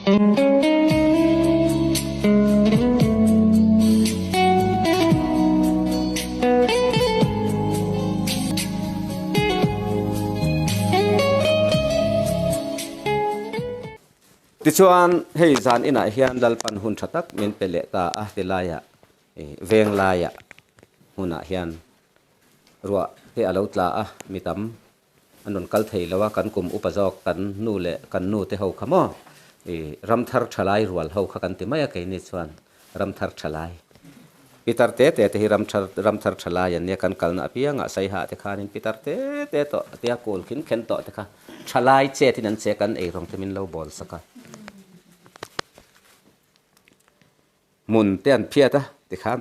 Tichuan, hei zan inah hian Lalpan hun tha tak min pe leh ta a ti laiah veng laiah hmunah hian ruah te a lo tla a, mi tam an rawn kal thei lo a, kan kum upa zawk kan nu leh kan nu te ho kha maw ih ramthar thalai rual ho kha kan ti mai a keini chuan ramthar thalai pitar te te te hi ramthar ramthar thalai an nia kan kalna apiangah saiha te khanin pitar te te tawh tia kul khin khen tawh te kha thalai chetin an che kan eirawng te min lo bawl sak a. Hmun te an phiat a tikhan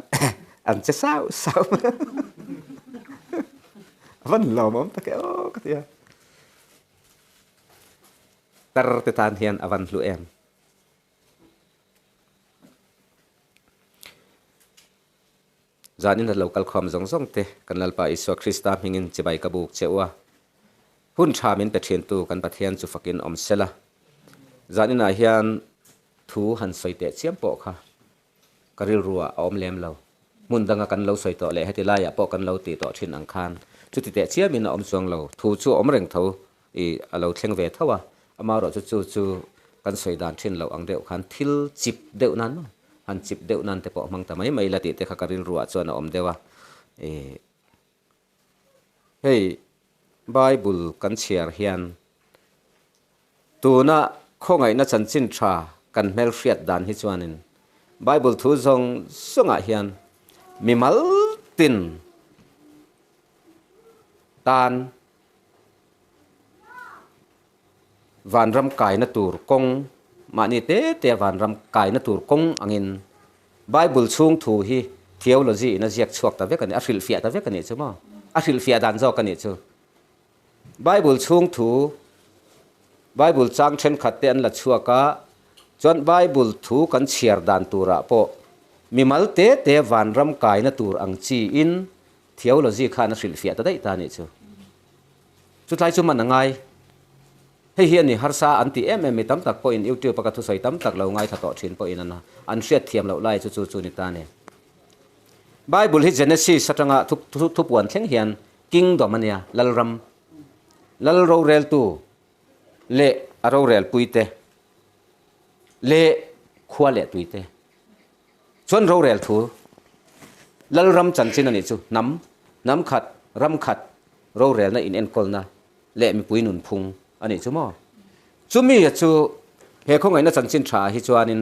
an che sau sau a van lawmawm tak e aw ka ti a tar te tan hian a van hlu em. Zanin a lo kal khawm zawng zawng te kan Lalpa Isua Krista hmingin chibai ka buk che u a, hun tha min pe thintu kan Pathian chu fakin awm sela. Zaninah hian Thu han sawi teh chiam pawh kha ka rilruah a awm lem lo. Hmun danga kan lo sawi tawh leh heti laiah pawh kan lo tih tawh thin ang khan chuti teh chiamin a awm chuang lo. Thu chu a awm reng tho i a lo thleng ve tho a, amaherawhchu chu chu kan sawi dan thin loh ang deuh khan thil chip deuh nan maw han chip deuh nan te pawh hmang ta mai mai la tih te kha ka rilruah chuan a awm deuh a. I hei Bible kan chhiar hian Tuna khawngaihna chanchin tha kan hmelhriat dan hi chuanin Bible thu zawng zawngah hian mimal tin tan vanram kaina tur kawng mahni te te vanram kaina tur kawng angin Bible chhung thu hi theology in a ziak chhuak ta vek a ni, a hrilhfiah ta vek a nih chu maw? A hrilhfiah dan zawk a nih chu. Bible chhung thu, Bible chang thenkhat te an la chhuak a, chuan Bible thu kan chhiar dan turah pawh mimal te te vanram kaina tur ang chiin theology khan a hrilhfiah ta daih ta a nih chu. Chutlai chu man a ngai. Hei hi a ni harsa an tih em em mi tam tak pawhin YouTube a ka thusawi tam tak lo ngaithla tawh thin pawhin an an hriat thiam loh lai chu chu chu ni ta a ni. Bible hi Genesis atanga thupuan thleng hian Kingdom a nia, Lalram, Lal roreltu leh a rorelpuite leh khua leh tuite chuan rorel thu Lalram chanchin a nih chu hnam, hnam khat, ram khat rorelna inenkawlna leh mipui nunphung a nih chu maw? Chumi chu he khawngaihna chanchin tha ah hi chuanin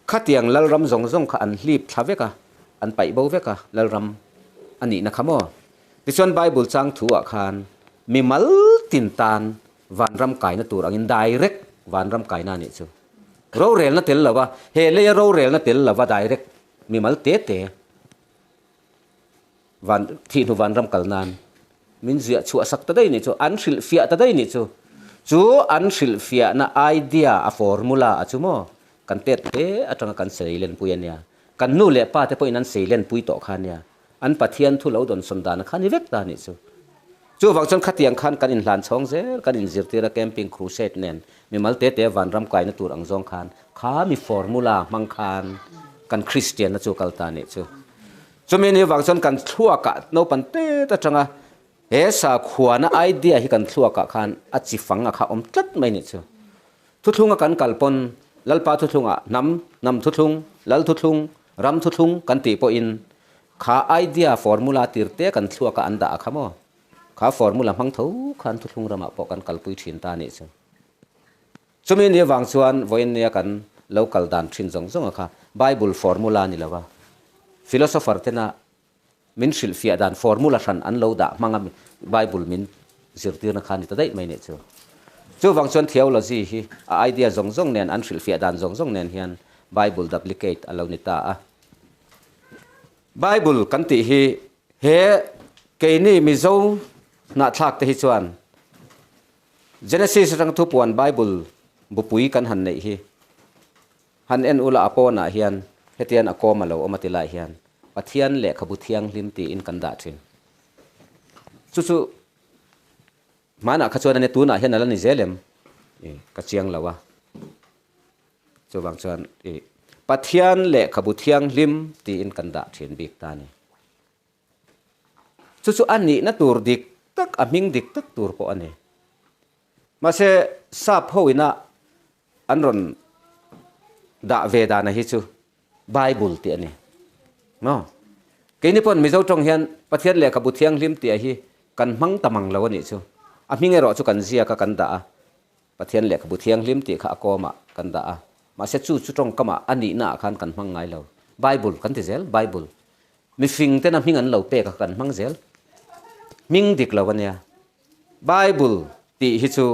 khatiang Lalram zawng zawng kha an hlip thla vek a, an paih bo vek a, Lalram a nihna kha maw? Tichuan Bible chang thu ah khan mimal tin tan vanram kaina tur angin direct vanram kaina a nih chu. Rorelna tel lova, he leia rorelna tel lova direct mimal te te van thihnu vanram kal nan min ziah chhuah sak ta daih nih chu, an hrilhfiah ta daih nih chu. Chu an hrilhfiahna idea a formula a chu maw kan tet hle atanga kan seilenpui a nia. Kan nu leh pa te pawhin an seilenpui tawh kha a nia. An Pathian thu lo dawnsawn dan kha ni vek ta nih chu. Chuvang chuan khatiang khan kan inhlan chhawng zel, kan inzirtir a camping crusade nen mimal te te vanram kaina tur ang zawng khan kha mi formula hmang khan kan Kristianna chu kal ta nih chu. Chumi ni vang chuan kan thluakah naupang tet atanga he sakhuana idea hi kan thluakah khan a chi fang a kha awm tlat mai nih chu. Thuthlunga kan kal pawn Lalpa thuthlungah hnam, hnam thuthlung, Lal thuthlung, Ram thuthlung kan tih pawhin kha idea formula tir te kan thluaka an dah a kha maw? Kha formula hmang tho khan thuthlung ramah pawh kan kalpui thin ta a nih chu. Chumi ni avang chuan vawiin nia kan lo kal dan thin zawng zawng a kha Bible formula a ni lo a, philosopher tena min hrilhfiah dan formula hran an lo dah hmanga Bible min zirtirna kha a ni ta daih mai nih chu. Chuvang chuan theology hi a idea zawng zawng nen an hrilhfiah dan zawng zawng nen hian Bible duplicate a lo ni ta a. Bible kan tih hi he keini Mizo hnahthlak te hi chuan Genesis atang thupuan Bible bupui kan han neih hi Han en ula a pawnah hian hetian a kawm a lo awm a ti lai hian Pathian lehkhabu thianghlim tiin kan dah thin. Chu chu hmanah kha chuan a nia tunah hian a la ni zel em? I ka chiang lo a. Chuvang chuan i Pathian lehkhabu thianghlim tiin kan dah thin bik ta a ni. Chu chu a nihna tur dik tak, a hming dik tak tur pawh a ni. Mahse, sap ho ina an rawn dah ve dana hi chu Bible tih a ni. Maw? Keini pawn Mizo tawng hian Pathian lehkhabu thianghlim tih a hi kan hmang ta mang lo a nih chu. A hming erawh chu kan ziak a, kan dah a. Pathian lehkhabu thianghlim tih kha a kawmah kan dah a. Mahse chu chu tawngkamah a nihnaah khan kan hmang ngai lo. Bible kan ti zel, Bible. Mifing tena hming an lo pek a kan hmang zel. Hming dik lo a nia. Bible tih hi chu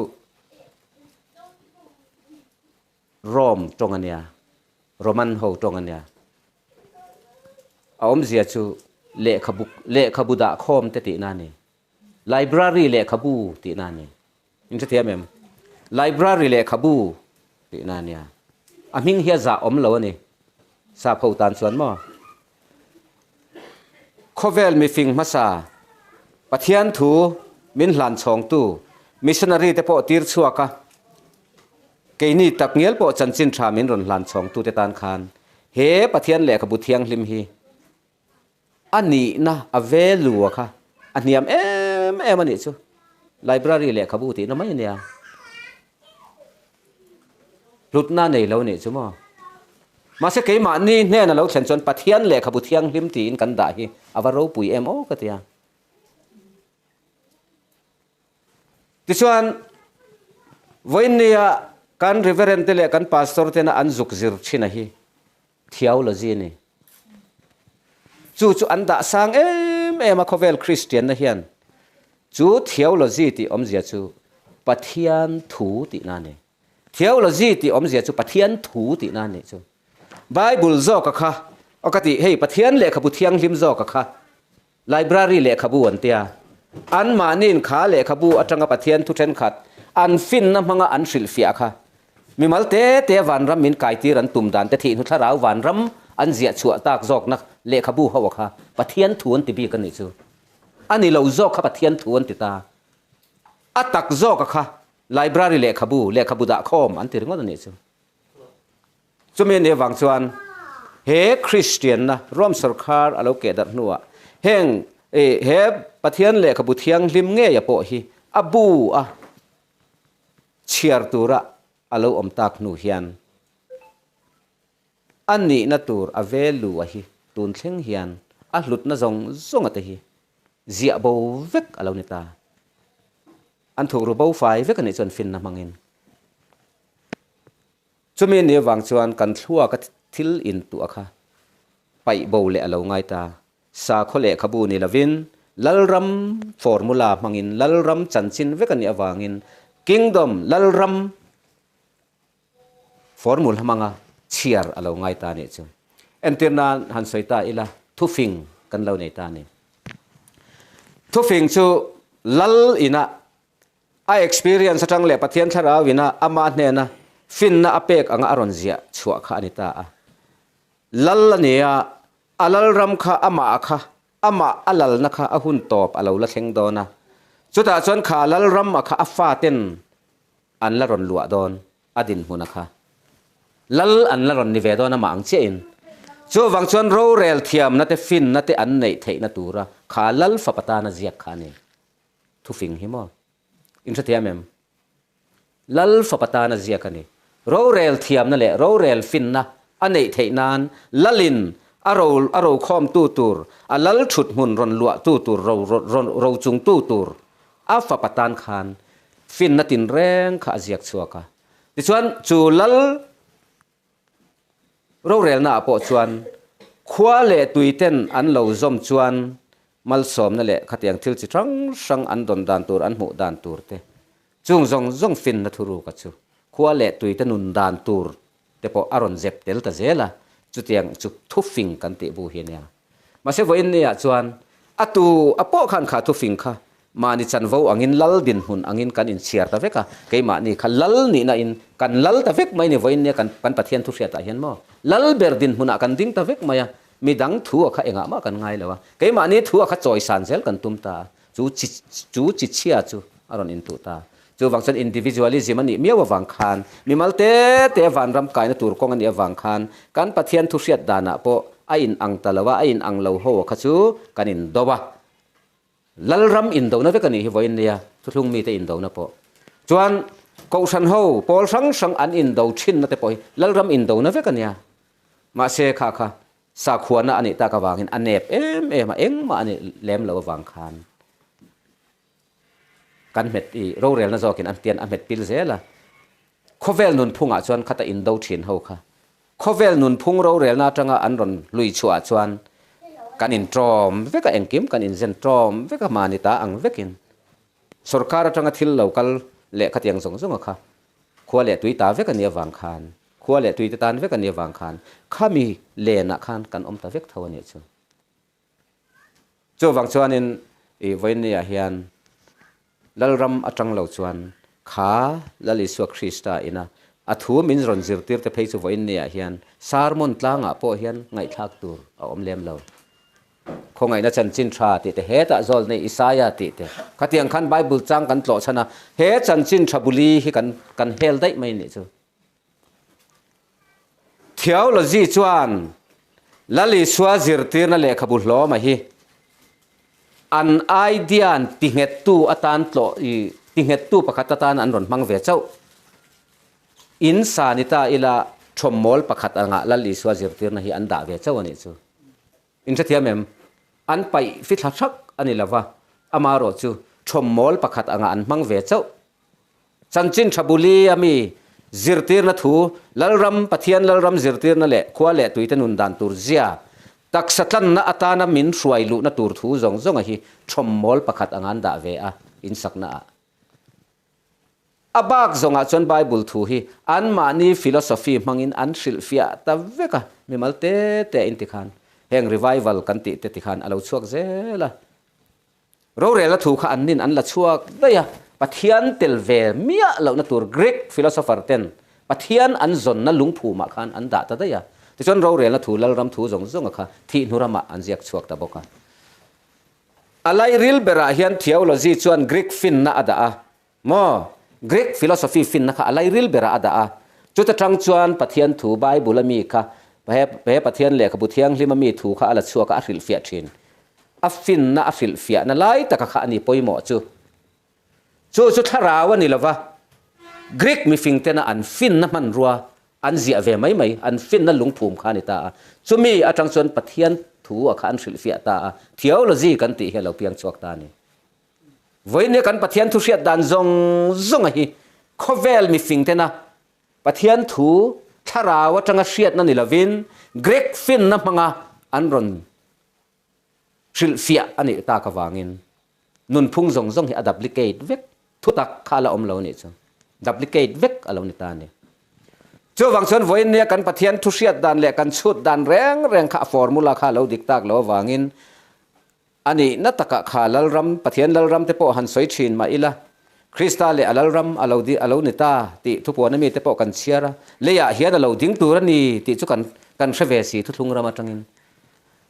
Rome tawng a nia, Roman ho tawng a nia. A awmzia chu lehkhabu lehkhabu dah khawm te tihna a ni. Library lehkhabu tihna a ni. In hrethiam em? Library lehkhabu tihna a nia. A hming hi a zah awm lo a ni. Sap ho tan chuan maw? Khawvel mifing hmasa, Pathian thu min hlan chhawngtu missionary te pawh tir chhuak a, keini takngial pawh chanchin tha min rawn hlan chhawngtute tan khan he Pathian lehkhabu thianghlim hi a nihna, a value a kha a hniam em em a nih chu. Library lehkhabu tihna mai a nia. Hlutna nei lo nih chu maw? Mahse keimahni hnena lo thlen chuan Pathian lehkhabu thianghlim tiin kan dah hi a va ropui em aw ka ti a. Tichuan, vawiinnia kan Reverend te leh kan Pastor tena an zuk zir thin a hi theology a ni. Chu chu an dah sang em em a khawvel Kristianna hian. Chu theology tih awmzia chu Pathian thu tihna a ni. Theology tih awmzia chu Pathian thu tihna a nih chu. Bible zawka kha, aw ka tih hei Pathian lehkhabu thianghlim zawka kha Library lehkhabu an tia. Anmahniin kha lehkhabu atanga Pathian thu thenkhat an finna hmanga an hrilhfiah kha mimal te te vanram min kaitir an tum dan te thihnu thlarau vanram an ziah chhuah tak zawkna lehkhabu ho a kha Pathian thu an ti bik a nih chu. A ni lo zawk kha Pathian thu an ti ta. A tak zawk a kha Library lehkhabu, lehkhabu dah khawm an ti ringawt a nih chu. Chumi nih avang chuan he Kristianna Rome sawrkhar a lo keh darh hnuah heng he Pathian lehkhabu thianghlim ngeia pawh hi a bu a chhiar tura a lo awm tak hnu hian a nihna tur a value a hi tun thleng hian a hlutna zawng zawnga te hi ziah bo vek a lo ni ta. An thukru bo fai vek a nih chuan finna hmangin. Chumi ni avang chuan kan thluaka thil intuah kha paih bo leh a lo ngai ta. Sakhaw lehkhabu ni lovin Lalram formula hmangin Lalram chanchin vek a nih avangin Kingdom, Lalram, formula hmanga chhiar a lo ngai ta a nih chu. Entir nan han sawi ta ila thufing kan lo nei ta a ni. Thufing chu Lal inah A experience atang leh Pathian Thlarau ina amah hnena finna a pek anga a rawn ziah chhuah kha a ni ta a. Lal a ni a, a lalram kha amah kha, amah a lalna kha a hun tawp a lo la thleng dawn a. Chutah chuan kha lalram a kha a faten an la rawn luah dawn a dinhmun a kha. Lal an la rawn ni ve dawn amah ang chiahin. Chuvang chuan rorel thiamna te finna te an neih theihna tura kha lal fapa tana ziak kha a ni. Thufing hi maw? In hrethiam em? Lal fapa tana ziak a ni. Rorel thiamna leh rorel finna a neih theih nan Lalin a ro a rokhawmtu tur, a lal thut hmun rawn luahtu tur, ro rawn rochungtu tur a fapa tan khan finna tinreng kha a ziak chhuak a. Tichuan chu lal Rorelnaah pawh chuan khua leh tuiten an lo zawm chuan malsawmna leh khatiang thil chi hrang hrang an dawn dan tur, an hmuh dan tur te, chung zawng zawng finna thuruka chu khua leh tuite nun dan tur te pawh a rawn zep tel ta zel a, chutiang chu thufing kan tih bu hi a nia. Mahse vawiin niah chuan a tu a pawh khan kha thufing kha mahni chanvo angin lal dinhmun angin kan inchhiar ta vek a, keimahni kha lal nihna in kan lal ta vek mai ni vawiin nia kan kan Pathian thu hriatah hian maw lal ber dinhmunah kan ding ta vek mai a, midang thu a kha engah mah kan ngai lo a, keimahni thu a kha chawisan zel kan tum ta a, chu chi chu chi chhia chu a rawn intuh ta. Chuvang chuan individualism a nih miau avang khan, mimal te te vanram kaina tur kawng a nih avang khan kan Pathian thu hriat danah pawh a in ang ta lo a, a in ang lo ho kha chu kan in do a. Lalram indona vek a nih hi vawiin nia, thuthlung mite indona pawh. Chuan Kohhran ho pawl hrang hrang an indo thinna te pawh hi Lalram indona vek a nia. Mahse kha kha sakhuana a nih tak avangin a nep em em a, engmah a nih lem lo avang khan kan hmet i rorelna zawkin an tian a hmet pil zel a. Khawvel nunphungah chuan khata indo thin ho kha Khawvel nunphung rorelna atanga an rawn hlui chhuah chuan kan intawm vek a, engkim kan inzen tawm vek a, mahni ta ang vekin sorkar atanga thil lo kal leh khatiang zawng zawnga kha khua leh tui ta vek a nih avang khan, khua leh tui te tan vek a nih avang khan khami lenah khan kan awm ta vek tho a nih chu. Chuvang chuanin i vawiinniah hian Lalram atang lo chuan kha Lal Isua Krista ina a thu min rawn zirtir te phei chu vawiinniah hian sermon tlangah pawh hian ngaihthlak tur a awm lem lo. Khawngaihna chanchin tha tih te hetah zawl nei Isaia tih te khatiang khan Bible chang kan tlawh chhan a, he chanchin tha buli hi kan kan hel daih mai nih chu. Theology chuan Lal Isua zirtirna lehkhabu hlawma hi an idea-an tinghettu atan tlawh i tinghettu pakhat atan an rawn hmang ve chauh. In sa ni ta ila thawmmawl pakhat angah Lal Isua zirtirna hi an dah ve chauh a nih chu. In hrethiam em? An paih fithla thak a ni lova, amaherawh chu thawmmawl pakhat angah an hmang ve chauh. Chanchin tha buli a mi zirtirna thu, Lalram, Pathian Lalram zirtirna leh khua leh tuite nun dan tur zia, taksa tlanna atana min hruai luhna tur thu zawng zawnga hi thawmmawl pakhat anga an dah ve a, insakna ah. A bak zawngah chuan Bible thu hi anmahni philosophy hmangin an hrilhfiah ta vek a, mimal te te in tikhan heng revival kan tih te tikhan a lo chhuak zel a. Rorelna thu kha an nin an la chhuak daih a, Pathian tel ve miah lohna tur Greek philosopher ten Pathian an zawnna lungphumah khan an dah ta daih a. Tichuan rorelna thu Lalram thu zawng zawnga kha thih hnu ramah an ziak chhuak ta bawk a. A lairil berah hian theology chuan Greek finna a dah a, maw? Greek philosophy finna kha a lairil berah a dah a. Chuta tang chuan Pathian thu Bible a mi kha he Pathian lehkhabu thianghlim a mi thu kha a la chhuak a, a hrilhfiah thin. A finna a hrilhfiahna lai taka kha a ni pawimawh chu. Chu chu thlarau a ni lova, Greek mifing tena an finna hmanrua an ziah ve mai mai, an finna lungphum kha a ni ta a. Chumi atang chuan Pathian thu a kha an hrilhfiah ta a, theology kan tih hi a lo piang chhuak ta a ni. Vawiin kan Pathian thu hriat dan zawng zawnga hi khawvel mifing tena Pathian thu thlarau atanga hriatna ni lovin Greek finna hmanga an rawn hrilhfiah a nih tak avangin nunphung zawng zawng hi a duplicate vek, thutak kha a la awm lo a nih chu, duplicate vek a lo ni ta a ni. Chuvang chuan vawiin nia kan Pathian thu hriat dan leh kan chhut dan reng reng kha a formula kha a lo dik tak lo avangin A nihna takah kha Lalram, Pathian Lalram te pawh han sawi thin mah ila, Krista leh a Lalram a lo a lo ni ta tih thupuan ami te pawh kan chhiar a, leiah hian a lo ding tur a ni tih chu kan kan hre ve si thuthlung ram atangin.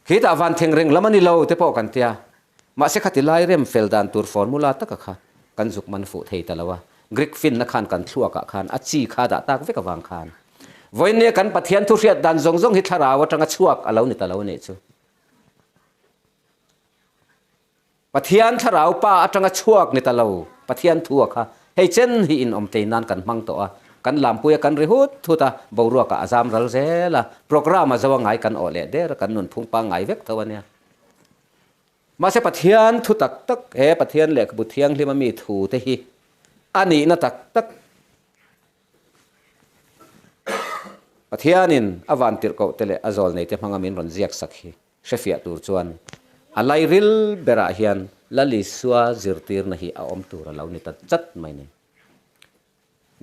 Khitah van theng reng lam a ni lo te pawh kan tia. Mahse khati lai rem fel dan tur formula taka kha kan zuk man fuh thei ta lo a, Greek finna khan kan thluakah khan a chi kha dah tak vek avang khan vawiin kan Pathian thu hriat dan zawng zawng hi thlarau atanga chhuak a lo ni ta lo a nih chu. Pathian thlarau pa atanga chhuak ni ta lo, Pathian thu a kha hei chen hi in awm tei nan kan hmang tawh a, kan lampuia kan ri hut hut a, boruakah a zam ral zel a, programme a zo a ngai kan awh leh der a, kan nunphung pangngai vek tho a nia. Mahse Pathian thu tak tak he Pathian lehkhabu thianghlim a mi thu te hi a nihna tak tak Pathianin a van tirhkoh te leh a zawl nei te hmanga min rawn ziak sak hi hrefiah tur chuan a lairil berah hian Lal Isua zirtirna hi a awm tur a lo ni ta chat mai ni.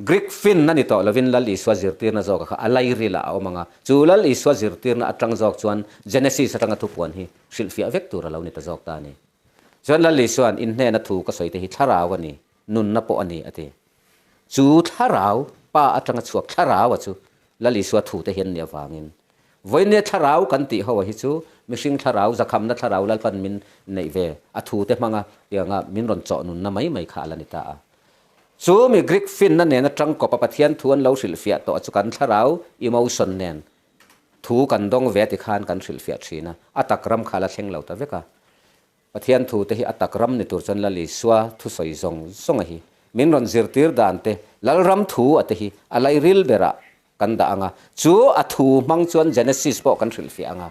Greek finna ni tawh lovin Lal Isua zirtirna zawka kha a lairilah a awm ang a, chu Lal Isua zirtirna atang zawk chuan Genesis atanga thupuan hi hrilhfiah vek tur a lo ni ta zawk ta a ni. Chuan Lal Isua'n inhnena thu ka sawi te hi thlarau a ni, nunna pawh a ni a ti. Chu thlarau, Pa atanga chhuak thlarau a chu Lal Isua thute hian nih avangin vawinia thlarau kan tih ho a hi chu mihring thlarau, zakhamna thlarau Lalpan min neih ve a thute hmanga tianga min rawn chawh nunna mai mai kha a la ni ta a. Chu mi Greek finna nena tangkawpa Pathian thu an lo hrilhfiah tawh chu kan thlarau, emotion, nen thu kan dawng ve ti khan kan hrilhfiah thin a, a tak ram kha la thleng lo ta vek a. Pathian thu te hi a tak ram ni tur chuan Lal Isua thusawi zawng zawnga hi min rawn zirtir dan te, Lalram thu a te hi a lairil berah kan dah ang a, chu a thu hmang chuan Genesis pawh kan hrilhfiah ang a,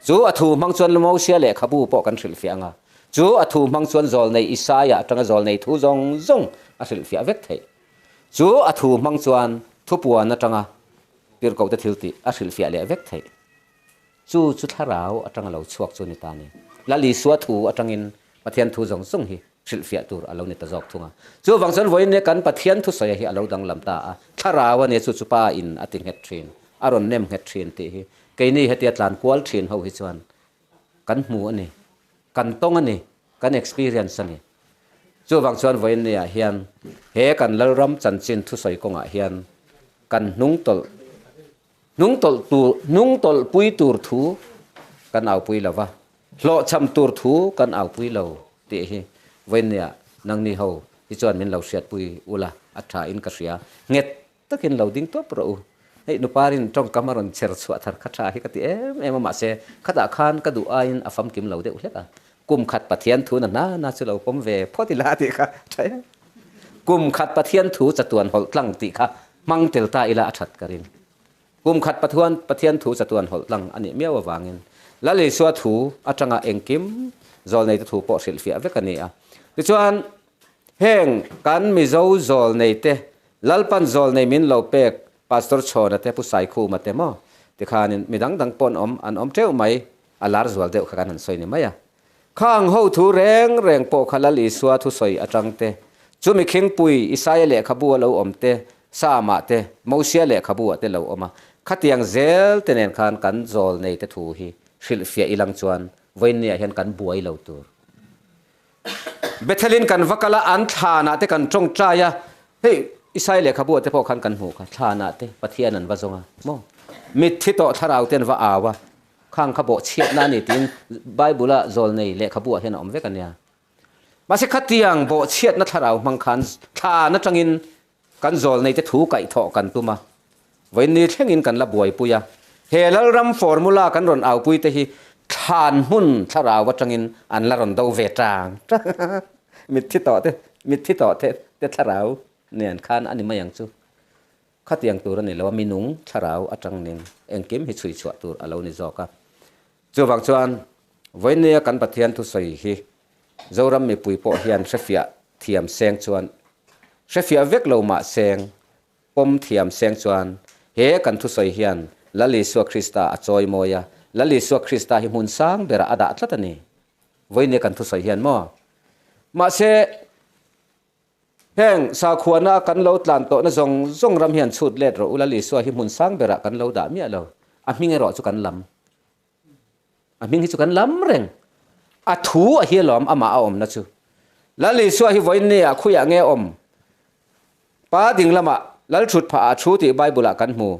chu a thu hmang chuan Mosia lehkhabu pawh kan hrilhfiah ang a, chu a thu hmang chuan Zawlnei Isaia atanga Zawlnei thu zawng zawng a hrilhfiah vek theih. Chu a thu hmang chuan thupuan atanga tirhkohte thil tih a hrilhfiah leh vek theih. Chu chu thlarau atanga lo chhuak chu ni ta ni. Lal Isua thu atangin Pathian thu zawng zawng hi hrilhfiah tur a lo ni ta zawk thung a. Chuvang chuan vawiin kan Pathian thusawi hi a lo danglam ta a, thlarau a nia chu chu pa in a ti nghet thin, a rawn nem nghet thin tih hi keini hetia tlan kual thin ho hi chuan kan hmu a ni, kan tawng a ni, kan experience a ni. Chuvang chuan vawiin niah hian he kan Lalram chanchin thusawi kawngah hian kan hnung tawlh Hnung tawlh tur, hnung tawlh pui tur thu kan aupui lo va, hlawhchham tur thu kan aupui lo tih hi vawinia nangni ho hi chuan min lo hriatpui ula a tha in ka hria. Nghet takin lo ding tawp rawh u. Hei nuparin tawngkam a rawn chher chhuah thar kha tha hi ka ti em em a mahse khatah khan ka duh aiin a famkim lo deuh hlek a. Kum khat Pathian thu na hna na chu lo pawm ve phawt ila tih kha tha em. Kum khat Pathian thu chatuan hawlh tlang tih kha hmang tel ta ila a that ka ring. Kum khat Pathuan Pathian thu chatuan hawlh tlang a nih miau avangin Lal Isua thu atanga engkim zawlneite thu pawh hrilhfiah vek a ni a. Tichuan, heng kan Mizo zawlneite Lalpan zawlnei min lo pek Pastor Chhawna te Pu Saikhuma te maw tikhanin midang dang pawh an awm an awm teuh mai a lar zual deuh kha kan han sawi ni mai a. Khang ho thu reng reng pawh kha Lal Isua thusawi atang te, chumi khingpui Isaia lehkhabu a lo awm te, Psalm-ah te, Mosia lehkhabu-ah te lo awm a, khatiang zel te nen khan kan zawl nei te thu hi hrilhfiah ilang chuan vawiinniah hian kan buai lo tur. Bethelin kan va kal a, an thlanah te kan tawngtai a, hei Isaia lehkhabu-ah te pawh khan kan hmuh kha, thlanah te Pathian an va zawng a maw? Mitthi tawh thlarau te an va au a, Khang kha bawh chhiatna a ni tiin Bible-a zawlnei lehkhabu ah hian a awm vek a nia. Mahse khatiang bawh chhiatna thlarau hmang khan thlan atangin kan zawlneite thu kaihthawh kan tum a, vawiinni thlengin kan la buaipui a. He Lalram formula kan rawn aupui te hi thlan hmun thlarau atangin an la rawn do ve tang tang a, mitthi tawh te mitthi tawh te te thlarau nen khan a ni mai ang chu. Khatiang tur a ni lo a, minung thlarau atang ning engkim hi chhui chhuah tur a lo ni zawk a. Chuvang chuan vawinia kan Pathian thusawi hi Zoram mipui pawh hian hrefiah thiam seng chuan hrefiah vek lo mah seng, pawm thiam seng chuan he kan thusawi hian Lal Isua Krista a chawi mawi a, Lal Isua Krista hi hmun sang berah a dah tlat a ni. Vawinia kan thusawi hian maw? Mahse. Heng sakhuana kan lo tlan tawhna zawng zawng ram hian chhut let rawh u, Lal Isua hi hmun sang berah kan lo dah miah lo. A hming erawh chu kan lam. A hming hi chu kan lam reng. A thu a hi alawm amah a awmna chu. Lal Isua hi vawiin ni ah khuiah nge awm? Pa ding lamah Lal thut phah ah thu tih Bible ah kan hmu.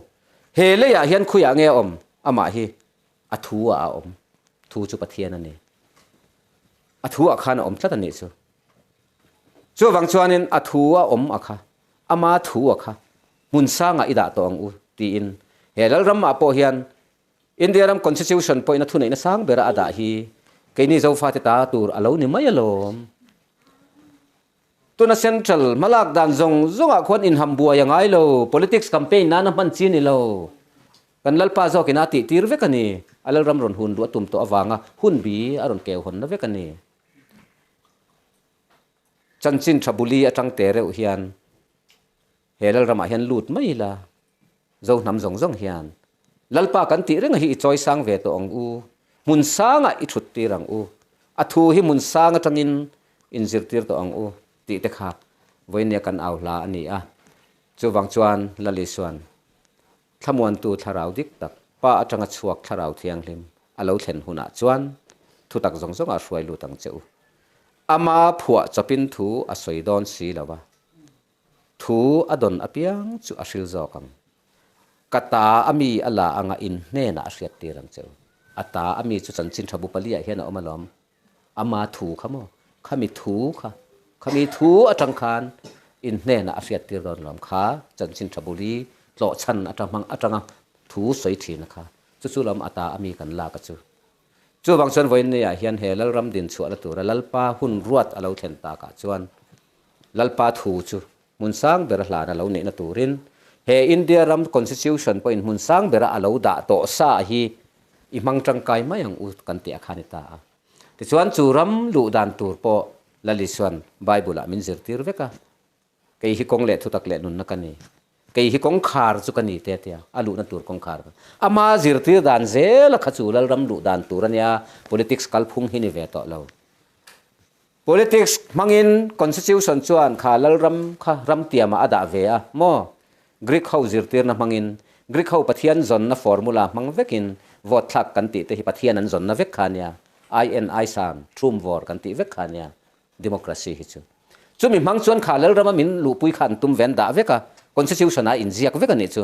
He leiah hian khuiah nge awm? Amah hi a thu ah a awm. Thu chu Pathian a ni. A thu ah khan a awm tlat a nih chu. Chuvang chuanin a thu a awm a kha, ama thu a kha hmun sangah i dah tawh ang u tiin he Lalramah pawh hian India ram Constitution pawhin a thuneihna sang bera a dah hi keini Zofate ta tur a lo ni mai alawm. Tuna Central hmalak dan zawng zawngah khuan inham buai a ngai lo, politics campaign nana hman chi ni lo. Kan Lalpa zawkin a tihtir vek a ni, a Lalram rawn hun duh a tum tawh avanga hun bi a rawn keu hawnna vek a ni. Chanchin tha buli atang te reuh hian he Lalramah hian lut mai ila, Zo hnam zawng zawng hian Lalpa kan tih reng hi i chawi sang ve tawh ang u, hmun sangah i thut tir ang u, a thu hi hmun sang atangin in zirtir tawh ang u tih te kha vawinia kan au hla a ni a. Chuvang chuan Lal Isuan Thlamuantu thlarau dik tak, Pa atanga chhuak thlarau thianghlim a lo thlen hunah chuan thutak zawng zawngah hruai lut ang che u. Ama phuah chawpin thu a sawi dawn si lo a, thu a dawn apiang chu a hril zawk ang. Ka ta a mi a la anga in hnenah a hriattir ang che u. A ta a mi chu chanchin tha bu paliah hian a awm alawm. Ama thu kha maw? Khami thu kha, khami thu atang khan. In hnenah a hriattir dawn lawm kha chanchin tha buli tlawh chhan atang hmang atanga thu sawi thin a kha. Chu chu lam ata a mi kan lak a chu. Chuvang chuan vawiinniah hian he Lalram din chhuah la tura Lalpa hun ruat a lo thlen takah chuan Lalpa thu chu hmun sang bera hlan a lo neihna turin he India ram Constitution pawhin hmun sang bera a lo dah tawh sa hi i hmang tangkai mai ang u kan tih a kha ni ta a. Tichuan chu ram luh dan tur pawh Lal Isuan Bible-ah min zirtir vek a, Kei hi kawng leh thutak leh nunna ka ni. Kei hi kawngkhar chu ka ni te tia, a luhna tur kawngkhar kha. Ama zirtir dan zela kha chu Lalram luh dan tur a nia, politics kalphung hi ni ve tawh lo. Politics hmangin Constitution chuan kha Lalram kha ram tiamah a dah ve a maw? Greek ho zirtirna hmangin, Greek ho Pathian zawnna formula hmang vekin vote thlak kan tih te hi Pathian an zawnna vek kha nia, IN Aisan, Thum Vawr kan tih vek kha nia democracy hi chu. Chumi hmang chuan kha Lalrama min luhpui kha an tum ve an dah vek a, Constitution ah inziak vek a nih chu.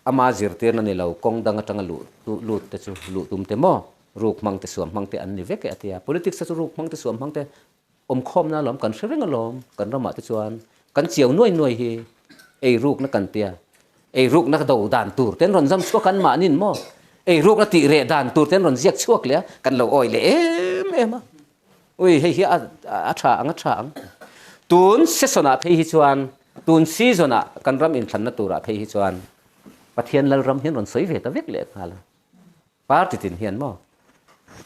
Ama zirtirna ni lo, kawng dang atanga luh lut te chu luh tum te maw, ruk hmang te suam hmang te an ni vek e a ti a. Politics te chu ruk hmang te suam hmang te awmkhawmna alawm kan hre reng alawm kan ramah te chuan kan chiau nuai nuai hi eirukna kan tia eirukna do dan tur ten rawn zam chhuak an mahnin maw eirukna tih reh dan tur ten rawn ziak chhuak leh a kan lo awi leh em em a ui hei hi a a tha ang a tha ang tun session ah phei hi chuan tun season ah kan ram inthlanna turah phei hi chuan Pathian Lalram hian rawn sawi ve ta vek leh nghal a party tin hian maw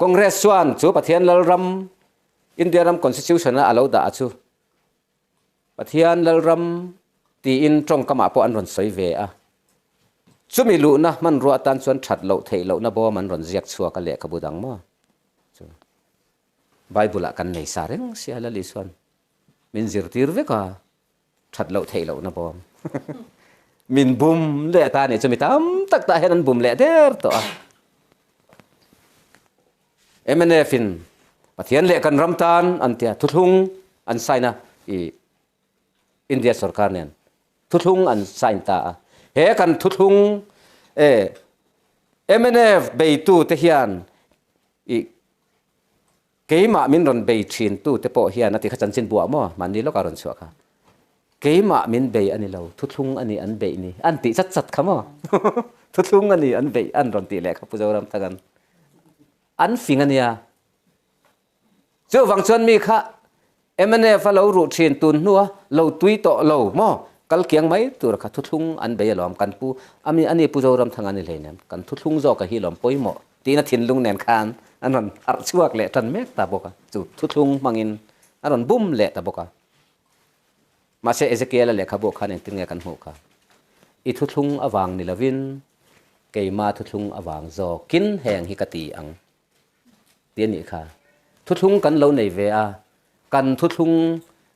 Congress chuan chu Pathian Lalram India ram Constitution a alo dah a chu Pathian Lalram tiin tawngkamah pawh an rawn sawi ve a. Chumi luhna hmanrua atan chuan that loh theih lohna bawm an rawn ziak chhuak a lehkhabu dang maw chu Bible ah kan nei sa reng sia Lal Isuan min zirtir vek a that loh theih lohna bawm min bum leh ta nih chu mi tam tak tah hian an bum leh der tawh a. Mnf in Pathian leh kan ram tan an tia thuthlung an sign a i India sorkar nen thuthlung an sign ta a he kan thuthlung e mnf beitu te hian i keimah min rawn bei thin tu te pawh hian a ti kha chanchin buah maw mahni lawkah rawn chhuah kha Keimah min bei a ni lo, thuthlung a ni an beih ni, an tih chat chat kha maw? Thuthlung a ni an beih an rawn tih leh kha Pu Zoramthanga'n an fing a nia. Chuvang chuan mi kha mnf a lo ruh thin tun hnua lo tui tawh lo maw? Kal kiang mai tur kha thuthlung an bei alawm kan pu ami a ni Pu Zoramthanga ni hleinem kan thuthlung zawk a hi lawm pawimawh tiin a thinlung nen khan an rawn harh chhuak leh tan mek ta bawk a, chu thuthlung hmangin a rawn bum leh ta bawk a. Mahse, Ezekiela lehkhabu khan engtin nge kan hmuh kha? I thuthlung avang ni lovin, keima thuthlung avang zawkin heng hi ka ti ang, ti a nih kha. Thuthlung kan lo nei ve a, kan thuthlung,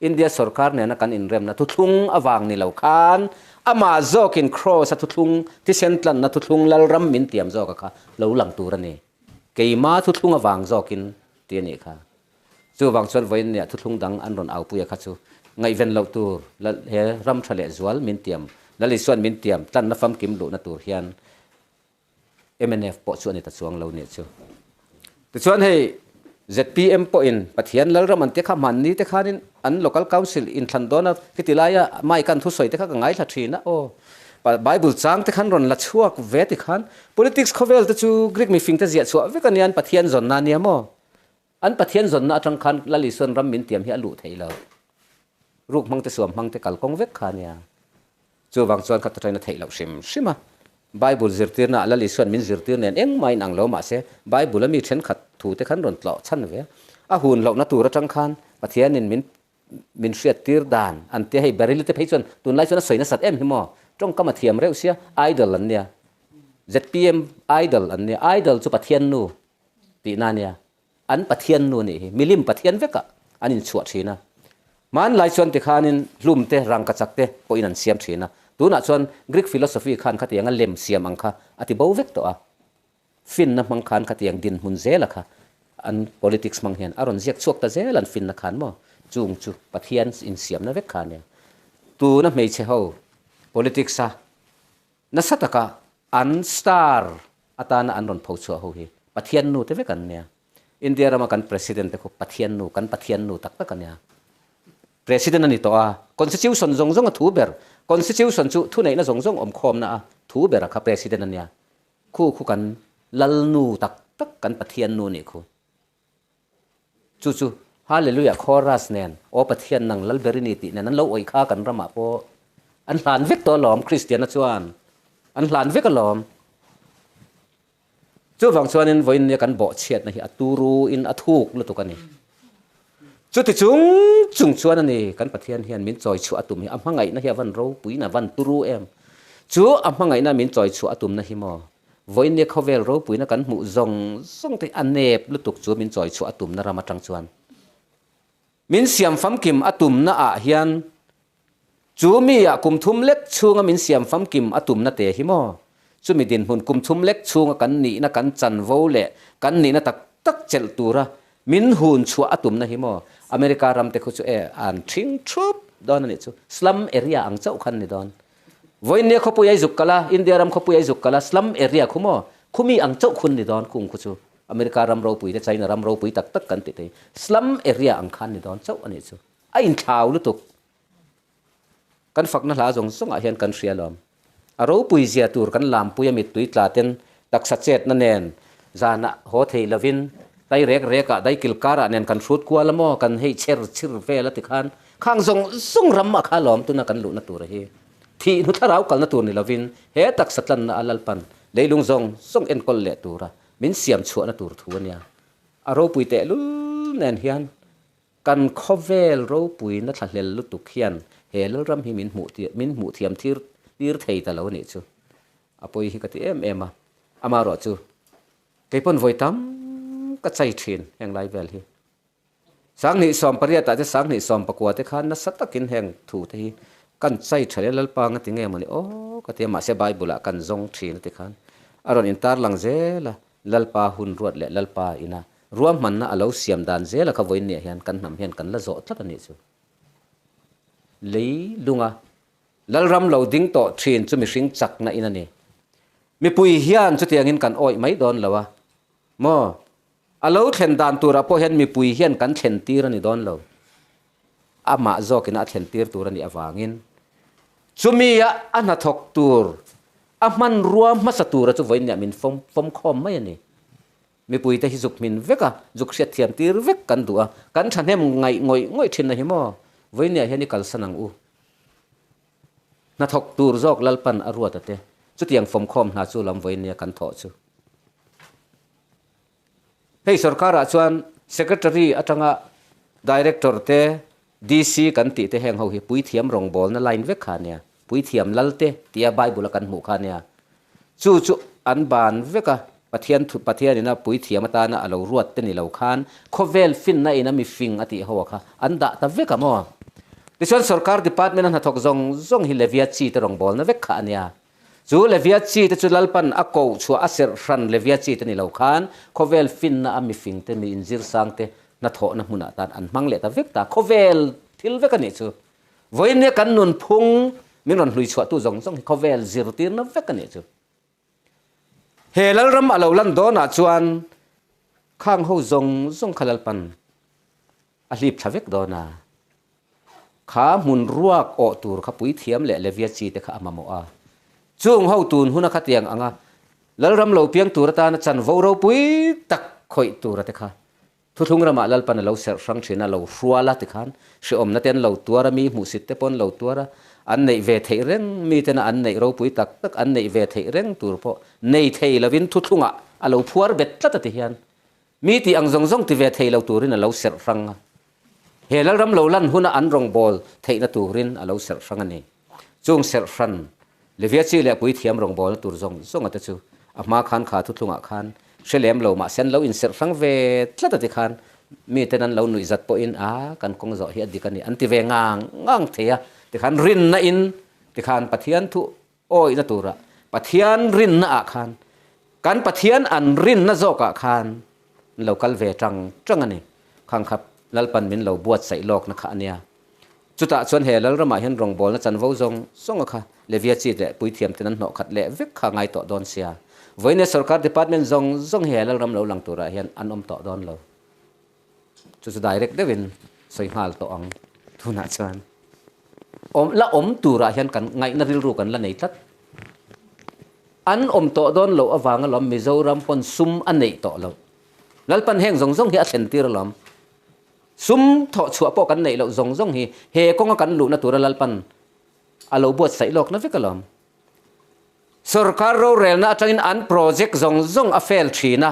India sorkar nena kan inremna thuthlung avang ni lo khan, amah zawkin Kraws-a thuthlung, thisen tlanna thuthlung Lalram min tiam zawka kha lo lang tur a ni. Keima thuthlung avang zawkin, ti a nih kha. Chuvang chuan vawiin nia thuthlung dang an rawn aupuia kha chu ngaihven loh tur he ram tha leh zual min tiam, Lal Isua'n min tiam tlanna famkim luhna tur hian mnf pawh chu a ni ta chuang lo nih chu. Tichuan hei zpm pawhin Pathian Lalram an tia kha hmanni te khanin an Local Council inthlan dawn a, khiti laia mic an thusawi te kha ka ngaithla thin a, aw Bible chang te khan rawn la chhuak ve ti khan politics khawvel te chu Greek mifing te ziah chhuah vek a nia an Pathian zawnna a nia maw? An Pathian zawnna atang khan Lal Isuan ram min tiam hi a luh thei lo. Ruk hmang te suam hmang te kalkawng vek kha a nia. Chuvang chuan kha taṭaina theih loh hrim hrim a. Bible zirtirna ah Lal Isuan min zirtir nen engmah in ang lo mahse Bible a mi thenkhat thu te khan rawn tlawh chhan ve. A hun lohna tur atang khan Pathianin min min hriattir dan an tia hei Baryl te phei chuan tunlai chuan a sawi nasat em hi maw tawngkam a thiam reuh sia idol an nia zpm idol an nia idol chu Pathian nu tihna a nia an Pathian nu anih hi milim Pathian vekah an inchhuah thin a hmanlai chuan tikhanin hlum te rangkachak te pawhin an siam thin a tunah chuan Greek philosophy khan khatianga lem siam ang kha a ti bo vek tawh a Finna hmang khan khatiang dinhmun zela kha an politics hmang hian a rawn ziak chhuak ta zel an finna khan maw? Chung chu Pathian insiamna vek kha ania. Tuna hmeichhe ho politics a nasa taka an star atana an rawn pho chhuah ho hi Pathian nu te vek an nia. India rama kan president te khu Pathian nu, kan Pathian nu tak tak ania. President a ni tawh a, Constitution zawng zawng a thu ber, Constitution chu thuneihna zawng zawng awm khawmna a thu ber a kha President a nia. Khu khu kan Lalnu tak tak kan Pathian nu nih khu. Chu chu Hallelujah chorus nen Aw Pathian nang Lal ber i ni tih nen an lo awih kha kan ramah pawh an hlan vek tawh alawm Kristiana chuan an hlan vek alawm. Chuvang chuanin vawiin nia kan bawhchhiatna hi a turu in a thuk lutuk a ni. Chuti chung chung chuan a ni kan Pathian hian min chawi chhuah a tum hi a hmangaihna hi a van ropuiin a van turu em. Chu a hmangaihna min chawi chhuah a tumna hi maw vawiin nia khawvel ropuina kan hmuh zawng zawng te hi a nep lutuk chu min chawi chhuah a tumna ram atang chuan min siam famkim a tumna ah hian Chu mi ah kum thum lek chhunga min siam famkim a tumna te hi maw? Chumi dinhmun kum thum lek chhunga kan nihna kan chanvo leh kan nihna tak tak chelh tura min hun chhuah a tumna hi maw? America ram te khu chu e an ṭhing ṭhup dawn a nih chu. Slum area ang chauh khan ni dawn. Vawiinnia khawpui ai zuk kal a, India ram khawpui ai zuk kal a, slum area khu maw? Khumi ang chauh khun ni dawn khung khu chu. America ram ropui te China ram ropui tak tak kan ti thei. Slum area ang khan ni dawn chauh a nih chu. A inthlau lutuk. Kan fakna hla zawng zawngah hian kan hria lawm. A ropui zia tur kan lampui a mittui tla ten taksa chetna nen zanah haw thei lovin tai rek rekah daikil karah nen kan hrut kual a maw kan hei chher chhir vel a tikhan khang zawng zawng ram a kha lawm tuna kan luhna tur hi thih hnu thlarau kalna tur ni lovin he taksa tlanna a Lalpan leilung zawng zawng enkawl leh tura min siam chhuahna tur thu a nia. A ropui tehlul nen hian Kan khawvel ropuina thlahlel lutuk hian he Lalram hi min hmuh min hmuh thiam thir tir thei ta lo a nih chu. A pawi hi ka ti em em a, amaherawh chu kei pawn vawi tam ka chai thin heng lai vel hi. Sanghnih 18 ah te sanghnih 19 te khan nasa takin heng thu te hi kan chai tha leh Lalpa nga ti nge mawni aw ka ti a, mahse Bible ah kan zawng thin a ti khan a rawn intarlang zel a, Lalpa hun ruat leh Lalpa ina Ruahmanna a lo siam dan zela kha vawiin niah hian kan hnam hian kan la zawh tlat a nih chu. Lei lunga Lalram lo ding tawh thin chu mihring chakna in a ni. Mipui hian chutiangin kan awih mai dawn lo a maw? A lo thlen dan turah pawh hian mipui hian kan thlen tir a ni dawn lo. Amah zawkina a thlen tir tur a nih avangin chumia a hnathawk tur a hmanrua hmasa tura chu vawiin niah min fawm khawm mai a ni. Mipuite hi zuk hmin vek a, zuk hriat thiam tir vek kan duh a, kan thahnem ngaih ngawih ngawih thin a hi maw? Vawinia hian i kalsan ang u. Hnathawk tur zawk Lalpan a ruat a te, chutiang fawmkhawm hna chu lam vawinia kan thawh chu. Hei sorkarah chuan Secretary atanga Director te, DC kan tih te heng ho hi puithiam rawngbawlna line vek kha ania, puithiam lal te tia Bible a kan hmuh kha ania. Chu chu an ban vek a, Pathian thu Pathian ina puithiam atana a lo ruat te ni lo khan khawvel finna ina mifing a tih ho a kha an dah ta vek a maw? Tichuan sorkar department a hnathawk zawng zawng hi Levia chi te rawngbawlna vek kha ania. Chu Levia chi te chu Lalpan a koh chhuah a serh hran Levia chi te ni lo khan khawvel finna a mifing te mi inzir sang te hnathawhna hmunah tan an hmang leh ta vek ta. Khawvel thil vek a nih chu. Vawiin kan nunphung min rawn hlui chhuahtu zawng zawng hi khawvel zirtirna vek a nih chu. He Lalram a lo lan dawnah chuan khang ho zawng zawng kha Lalpan a hlip thla vek dawn a. Kha hmun ruak awh tur kha puithiam leh Levia chi te kha a mamawh a. Chung ho tun huna khatiang anga Lalram lo piang tur atana chanvo ropui tak khawih tura te kha Thuthlung ramah Lalpan a lo serh hrang thin a, lo hrual a tikhan hrehawmna te an lo tuar a, mi hmuhsit te pawh an lo tuar a, an neih ve theih reng, miten a an neih ropui tak tak an neih ve theih reng tur pawh nei thei lovin thuthlungah a lo phuar bet tlat a ti hian mi tih ang zawng zawng ti ve thei lo turin a lo serh hrang a, he Lalram lo lan huna an rawngbâwl theihna turin a lo serh hrang a ni. Chung serh hran Levia chi leh puithiam rawngbâwlna tur zawng zawnga te chu a hma khan kha thuthlungah khan hre lem lo mahse an lo inserh hrang ve tlat a ti khan miten an lo nuih zat pawhin a kan kawng zawh hi a dik a ni an ti ve ngang ngang thei a tikhan rinna in tikhan Pathian thu awihna tura Pathian rinna ah khan kan Pathian an rinna zawkah khan an lo kal ve tang tang a ni khang kha Lalpan min lo buatsaih lawkna kha a nia. Chutah chuan he Lalramah hian rawngbawlna chanvo zawng zawnga kha Levia chi leh puithiam ten an hnawh khat leh vek kha ngai tawh dawn sia. Vawiin sorkar department zawng zawng hi he Lalram lo lang turah hian an awm tawh dawn lo. Chu chu direct deuhin sawi nghal tawh ang. Tunah chuan awm la awm turah hian kan ngaihna rilru kan la nei tlat. An awm tawh dawn loh avang alawm Mizoram pawn sum a neih tawh loh. Lalpan heng zawng zawng hi a thlen tir alawm. Sum thawh chhuah pawh kan neih loh zawng zawng hi he kawnga kan luhna tura Lalpan a lo buatsaih lawkna vek alawm. Sorkar rorelna atangin an project zawng zawng a fail thin a,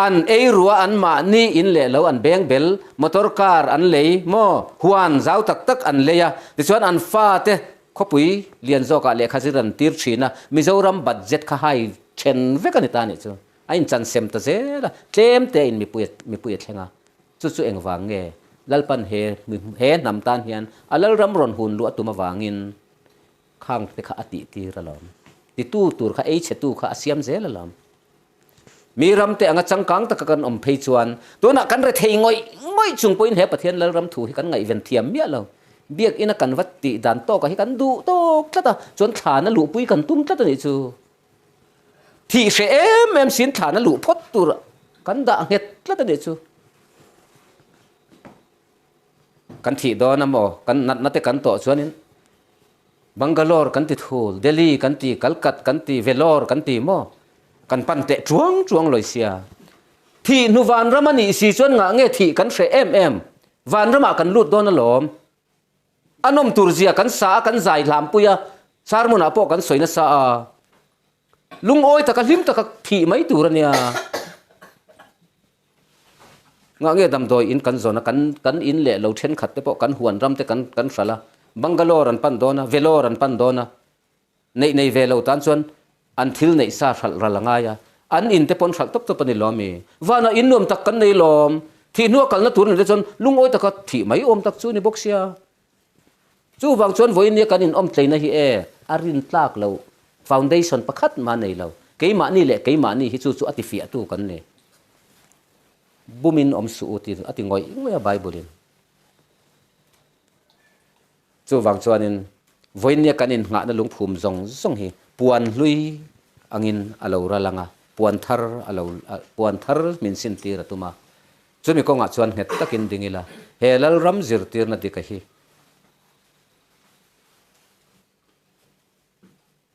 an ei rua an mahni in leh lo an beng bel, motor car an lei maw, huan zau tak tak an lei a, tichuan an fate khawpui lian zawkah lehkha zir an tir thin a, Mizoram budget kha hai then vek a ni ta nih chu. A inchansem ta zel a, tlem te in mipui mipui a thleng a, chu chu engvang nge Lalpan he he hnam tan hian a Lalram rawn hun luh a tum avangin Khang te kha a tih tir alawm. Titu tur kha ei chhetu kha a siam zel alawm. Mi ram te anga changkang taka kan awm phei chuan tunah kan rethei ngawih ngawih chung pawhin he Pathian Lalram thu hi kan ngaihven thiam miah lo. Biakina kan va tih dan tawkah hi kan duh tawk tlat a, chuan thlana luhpui kan tum tlat a nih chu. Thih hreh em em siin thlana luh phawt tur kan dah nghet tlat a nih chu. Kan thih dawn a maw? Kan natna te kan tawh chuanin Bangalore kan ti thul, Delhi kan ti, Kalkat kan ti, Vellore kan ti maw? Kan pan teh chuang chuang lawi sia. Thih hnu vanram a nih si chuan ngah nge thih kan hreh em em? Vanramah kan lut dawn alawm. A nawm tur zia kan sa a, kan zai hlampui a, sermon-ah pawh kan sawi nasa a. Lungawi taka hlim taka thih mai tur a nia. Ngah nge damdawi in kan zawn a, kan kan in leh lo thenkhat te pawh kan huan ram te kan kan hralh a, Bangalore an pan dawn a, Vellore an pan dawn a, neih nei ve lo tan chuan an thil neih sa hralh ral a ngai a, an in te pawn hralh tawp tawp a ni lawm i, vanah in nuam tak kan nei lawm, thih hnua kalna tur ni te chuan lungawi taka thih mai awm tak chu ni bawk sia. Chuvang chuan vawiin nia kan inawm tleina hi e, a rin tlak lo, foundation pakhat mah nei lo, keimahni leh keimahni hi chu chu a tifiahtu kan ni. Bumin awm suh u ti a ti ngawih ngawih a Bible-in. Chuvang chuanin vawiin nia kan innghahna lungphum zawng zawng hi puan hlui angin a lo ral ang a, puan thar a lo puan thar min sintir a tum a. Chumi kawngah chuan nghet takin ding ila, he Lalram zirtirna dika hi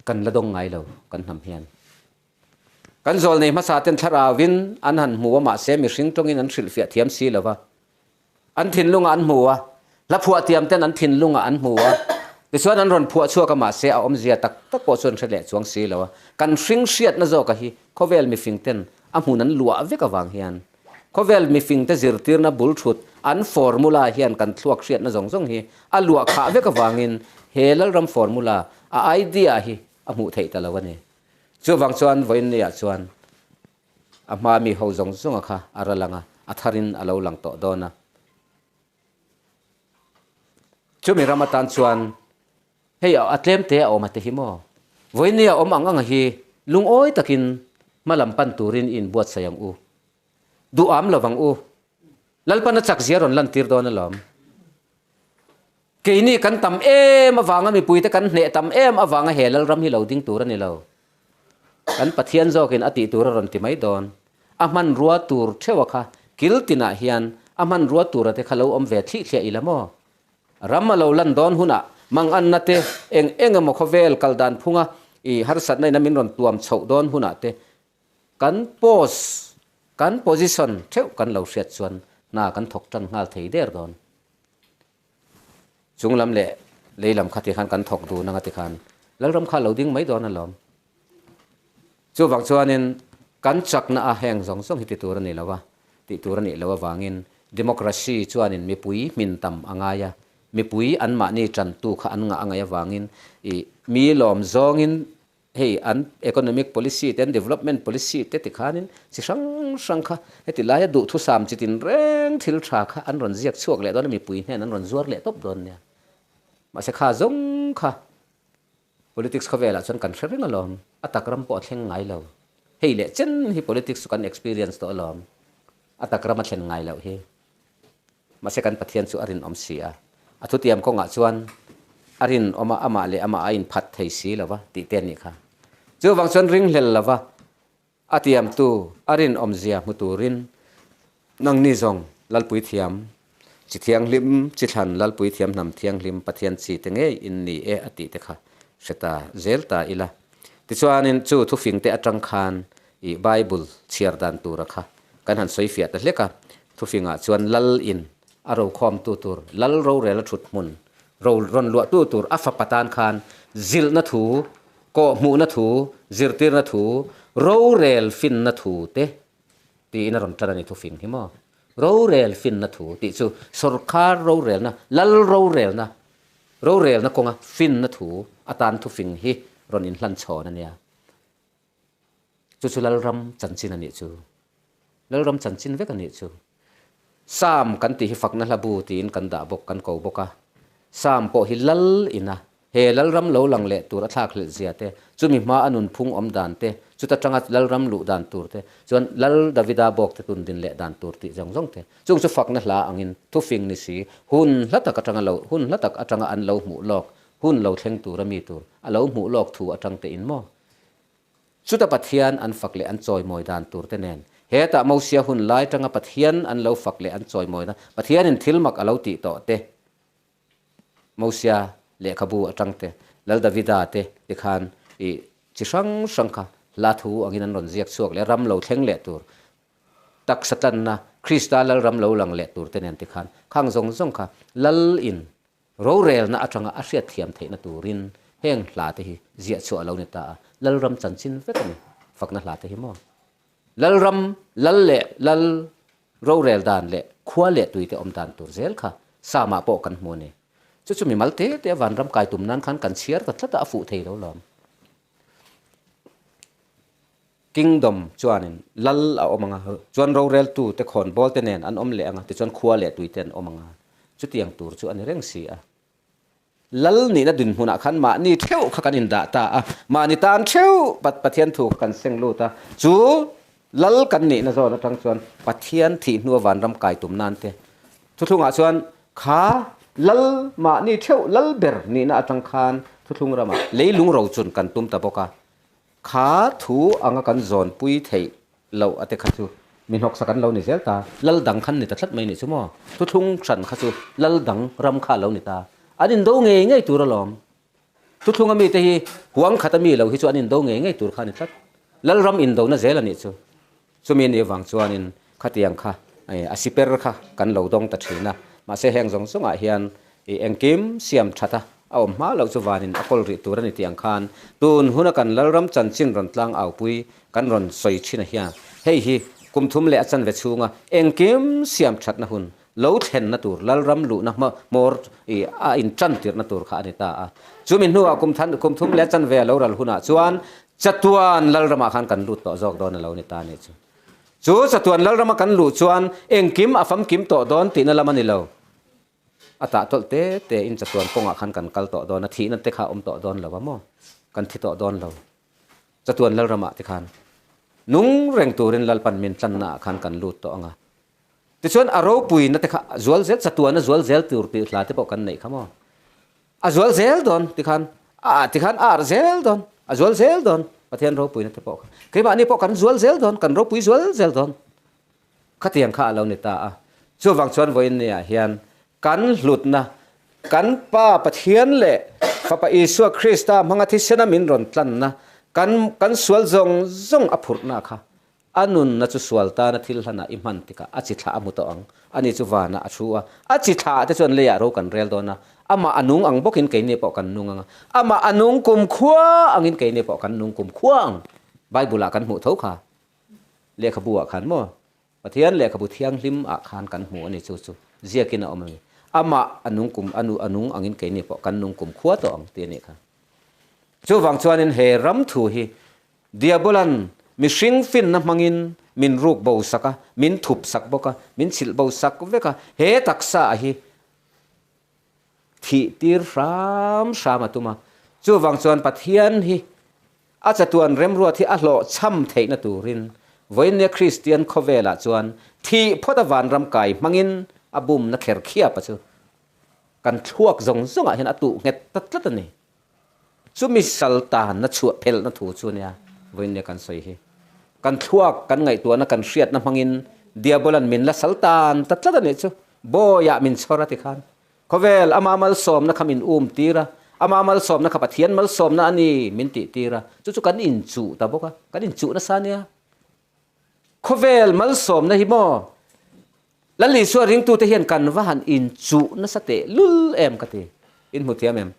kan la dawng ngai lo kan hnam hian. Kan zawlnei hmasa ten thlarauin an han hmu a mahse mihring tawngin an hrilhfiah thiam si lo va. An thinlungah an hmu a, hla phuah tiam ten an thinlungah an hmu a, tichuan an rawn phuah chhuak a mahse a awmzia tak tak pawh chu an hre leh chuang si lo a. Kan hring hriatna zawka hi khawvel mifing ten a hmun an luah vek avang hian Khawvel mifingte zirtirna bul thut an formula hian kan thluak hriatna zawng zawng hi a luah khah vek avangin he Lalram formula a idea hi a hmuh theih ta lo a ni. Chuvang chuan vawiinniah chuan a hma mi ho zawng zawnga kha a ral ang a, a tharin a lo lang tawh dawn a. Chumi ram atan chuan Hei a tlem te a awm a te hi maw? Vawinia awm ang ang hi lungawi takin hma lam pan turin i inbuatsaih ang u. Duh am lo vang u. Lalpan a chak zia rawn lantir dawn alawm. Keini kan tam em avanga mipuite kan hneh tam em avanga he Lalram hi lo ding tur a ni lo. Kan Pathian zawkin a tih tur a rawn ti mai dawn. A hmanrua tur theuha kha kil tinah hian a hmanrua tura te kha lo awm ve thlih thliah ila maw? Ram a lo lan dawn hunah manganna te, eng eng emaw khawvel kal dan phunga i harsatna ina min rawn tuam chhoh dawn hunah te kan post, kan position theuh kan lo hriat chuan hna kan thawk tan nghal thei der dawn. Chung lam leh lei lam kha ti khan kan thawk dun anga ti khan Lalram kha a lo ding mai dawn alawm. Chuvang chuanin kan chakna a heng zawng zawng hi ti tur a ni lo a, tih tur a nih loh avangin democracy chuanin mipui hmin tam a ngai a, mipui anmahni tantu kha an ngah a ngaih avangin ih mi lawm zawngin hei an economic policy te an development policy te tikhanin chi hrang hrang kha heti laia duhthusam chi tinreng thil tha kha an rawn ziak chhuak leh dawn a, mipui hnen an rawn zuar leh tawp dawn nia. Mahse kha zawng kha Politics khawvelah chuan kan hre reng alawm, a tak ram pawh a thleng ngai lo. Hei leh chen hi politics chu kan experience tawh alawm, a tak ram a thlen ngai loh hi. Mahse kan Pathian chu a rinawm si a, a thutiam kawngah chuan a rinawm a, amah leh amah a inphat thei si lo va tih te a nih kha. Chuvang chuan ringhlel lo va, A tiamtu a rinawmzia hmu turin nangni zawng Lalpui thiam. Chi thianghlim, chi thlan, Lalpui thiam hnam thianghlim, Pathian chi te ngei in ni e a tih te kha hre ta zel ta ila. Tichuanin chu thufing te atang khan i Bible chhiar dan tura kha kan han sawi fiah ta hlek a. Thufingah chuan Lal in a rokhawmtu tur, Lal rorel a thut hmun, ro rawn luahtu tur a fapa tan khan zilhna thu, kawhhmuhna thu, zirtirna thu, rorel finna thu te tiin a rawn tan a ni thufing hi maw. Rorel finna thu tih chu sorkar rorelna, Lal rorelna, rorelna kawnga finna thu atan thufing hi rawn inhlan chhawn a nia. Chu chu Lalram chanchin a nih chu. Lalram chanchin vek a nih chu. Sam kan tih hi fakna hla bu tiin kan dah bawk, kan ko bawk a. Sam pawh hi Lal ina he Lalram lo lang leh tur a thlak hlelh zia te, chumi hma a nunphung awm dan te, chuta tanga Lalram luh dan tur te, chuan Lal Davida bawk te tun din leh dan tur tih zawng zawng te, chung chu fakna hla angin thufing ni si, hun hla tak atanga lo, hun hla tak atanga an lo hmuh lawk, hun lo thleng tur a mi tur a lo hmuh lawk thu atang te in maw? Chuta Pathian an fak leh an chawimawi dan tur te nen, hetah Mosia hun lai tanga Pathian an lo fak leh an chawimawina, Pathianin thil mak a lo tih tawh te, Mosia lehkhabu atang te, Lal Davida te tikhan i chi hrang hrang kha hla thu angin an rawn ziak chhuak leh ram lo thleng leh tur, taksa tlanna, Krista Lalram lo lang leh tur te nen tikhan khang zawng zawng kha Lal in Rorelna atanga a hriatthiam theihna turin heng hla te hi ziah chhuah a lo ni ta a, Lalram chanchin vek a ni fakna hla te hi maw? Lalram, Lal leh Lal rorel dan leh khua leh tui te awm dan tur zel kha Psalm ah pawh kan hmu a ni. Chu chu mimal te te a vanram kai tum nan khan kan chhiar ta tlat a, a fuh thei lo lawm. Kingdom chuanin lal a awm ang a, chuan roreltu te khawnbawl te nen an awm leh ang a, tichuan khua leh tui te an awm ang a, chutiang tur chu a ni reng si a. Lal nihna dinhmunah khan mahni theuh kha kan indah ta a, mahni tan theuh Pathian thu kha kan seng lut a, chu lal kan nihna zawn atang chuan Pathian thih hnua vanram kai tum nan te thuthlungah chuan kha lal mahni theuh lal ber nihna atang khan thuthlung ramah leilung rochun kan tum ta bawk a. Kha thu anga kan zawnpui theih loh a te kha chu mi hnawksak an lo ni zel ta. Lal dang khan ni ta tlat mai nih chu maw? Thuthlung hran kha chu lal dang ram kha a lo ni ta. An indo ngei ngei tur alawm. Thuthlung a mite hi huang khat a mi lo hi chu an indo ngei ngei tur kha a ni tlat. Lal ram indona zel a nih chu. Chumi ni avang chuanin khatiang kha a siper kha kan lo dawng ta thin a, mahse heng zawng zawngah hian i engkim siam that a, a awm hma loh chu vanin a kawl rih tur a ni tih ang khan tun huna kan Lalram chanchin rawn tlang aupui kan rawn sawi thin a hian hei hi kum thum leh a chanve chhunga engkim siam thatna hun lo thlenna tur Lalram luhna hmawr i a intan tirhna tur kha a ni ta a. Chumi hnuah kum than kum thum leh a chanve a lo ral hunah chuan chatuan Lalramah khan kan lut tawh zawk dawn a lo ni ta a nih chu. Chu chatuan Lalrama kan luh chuan engkim a famkim tawh dawn tihna lam a ni lo. A tah tawlh te te in chatuan kawngah khan kan kal tawh dawn a, thihna te kha a awm tawh dawn lo a maw? Kan thi tawh dawn lo. Chatuan Lalramah te khan nung reng turin Lalpan min tlannaah khan kan lut tawh ang a. Tichuan a ropuina te kha zual zel, chatuan a zual zel tur tih hla te pawh kan neih kha maw? A zual zel dawn tikhan, a tikhan a arh zel dawn, a zual zel dawn Pathian ropuina te pawh kha. Keimahni pawh kan zual zel dawn, kan ropui zual zel dawn. Khatiang kha a lo ni ta a. Chuvang chuan vawiin niah hian kan hlutna, kan Pa Pathian leh Fapa Isua Krista hmanga thisena min rawn tlanna, kan kan sual zawng zawng a phurhna kha A nunna chu sual tana thil hlanah i hman tikah a chi thlah a hmu tawh ang. Ani chu vanah a thu a, a chi thlah te chuan leiah ro kan rel dawn a, amah a nung ang bawkin keini pawh kan nung ang a, amah a nung kumkhua angin keini pawh kan nung kumkhua ang. Bible-ah kan hmuh tho kha. Lehkhabu-ah khan maw? Pathian lehkhabu thianghlim ah khan kan hmu a ni chu chu ziakin a awm a ni. Amah a nung kum a nu a nung angin keini pawh kan nung kumkhua tawh ang tih a nih kha. Chuvang chuanin he ram thu hi Diabolan mihring finna hmangin min ruk bo sak a, min thup sak bawk a, min chhilh bo sak vek a, he taksa hi thih tir hram hram a tum a. Chuvang chuan Pathian hi a chatuan remruat hi a hlawhchham theihna turin vawiinnia Kristian khawvelah chuan thih phawt a vanram kai hmangin a bumna kher khiap a chu kan thluak zawng zawngah hian a tuh nghet ta tlat a ni. Chumi sal tanna chhuah phelhna thu chu nia vawiin nia kan sawi hi. Kan thluak, kan ngaihtuahna, kan hriatna hmangin Diabolan min la sal tan ta tlat a nih chu. Bawiah min chhawr a ti khan. Khawvel ama malsawmna kha min um tir a, ama malsawmna kha Pathian malsawmna a ni min tih tir a, chu chu kan inchuh ta bawk a, kan inchuh nasa nia. Khawvel malsawmna hi maw Lal Isua ringtute hian kan va han inchuh nasa teh lul em ka ti. In hmu thiam em?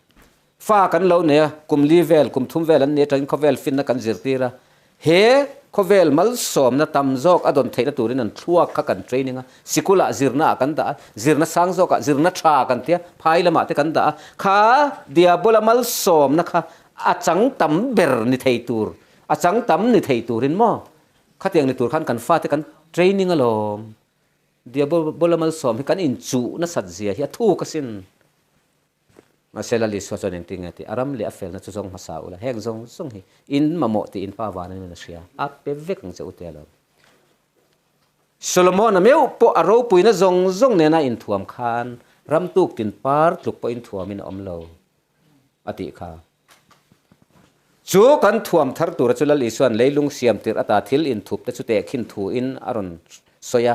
Fa kan lo nei a, kum li vel, kum thum vel an ni atangin khawvel finna kan zirtir a. He khawvel malsawmna tam zawk a dawn theihna turin an thluak kha kan training a, sikulah zirna ah kan dah a, zirna sang zawkah zirna tha kan tia, phai lamah te kan dah a. Kha Diabola malsawmna kha a chang tam ber ni thei tur, a chang tam ni thei turin maw? Khatiang ni tur khan kan fate kan training alawm. Diabola malsawm hi kan inchuh nasat zia hi a thuk asin. Mahse Lal Isua chuan engtin nge tih a ram leh a felna chu zawng hmasa ula, heng zawng zawng hi in mamawh tih in pa vanin a hria, a pe vek ang che u te alawm. Solomon-a meuh pawh a ropuina zawng zawng nena inthuam khan ram tuk tin par tluk pawhin thuamin a awm lo a tih kha. Chu kan thuam thar tura chu Lal Isua'n leilung siam tirh ata thil inthup te chu tehkhin thuin a rawn sawi a,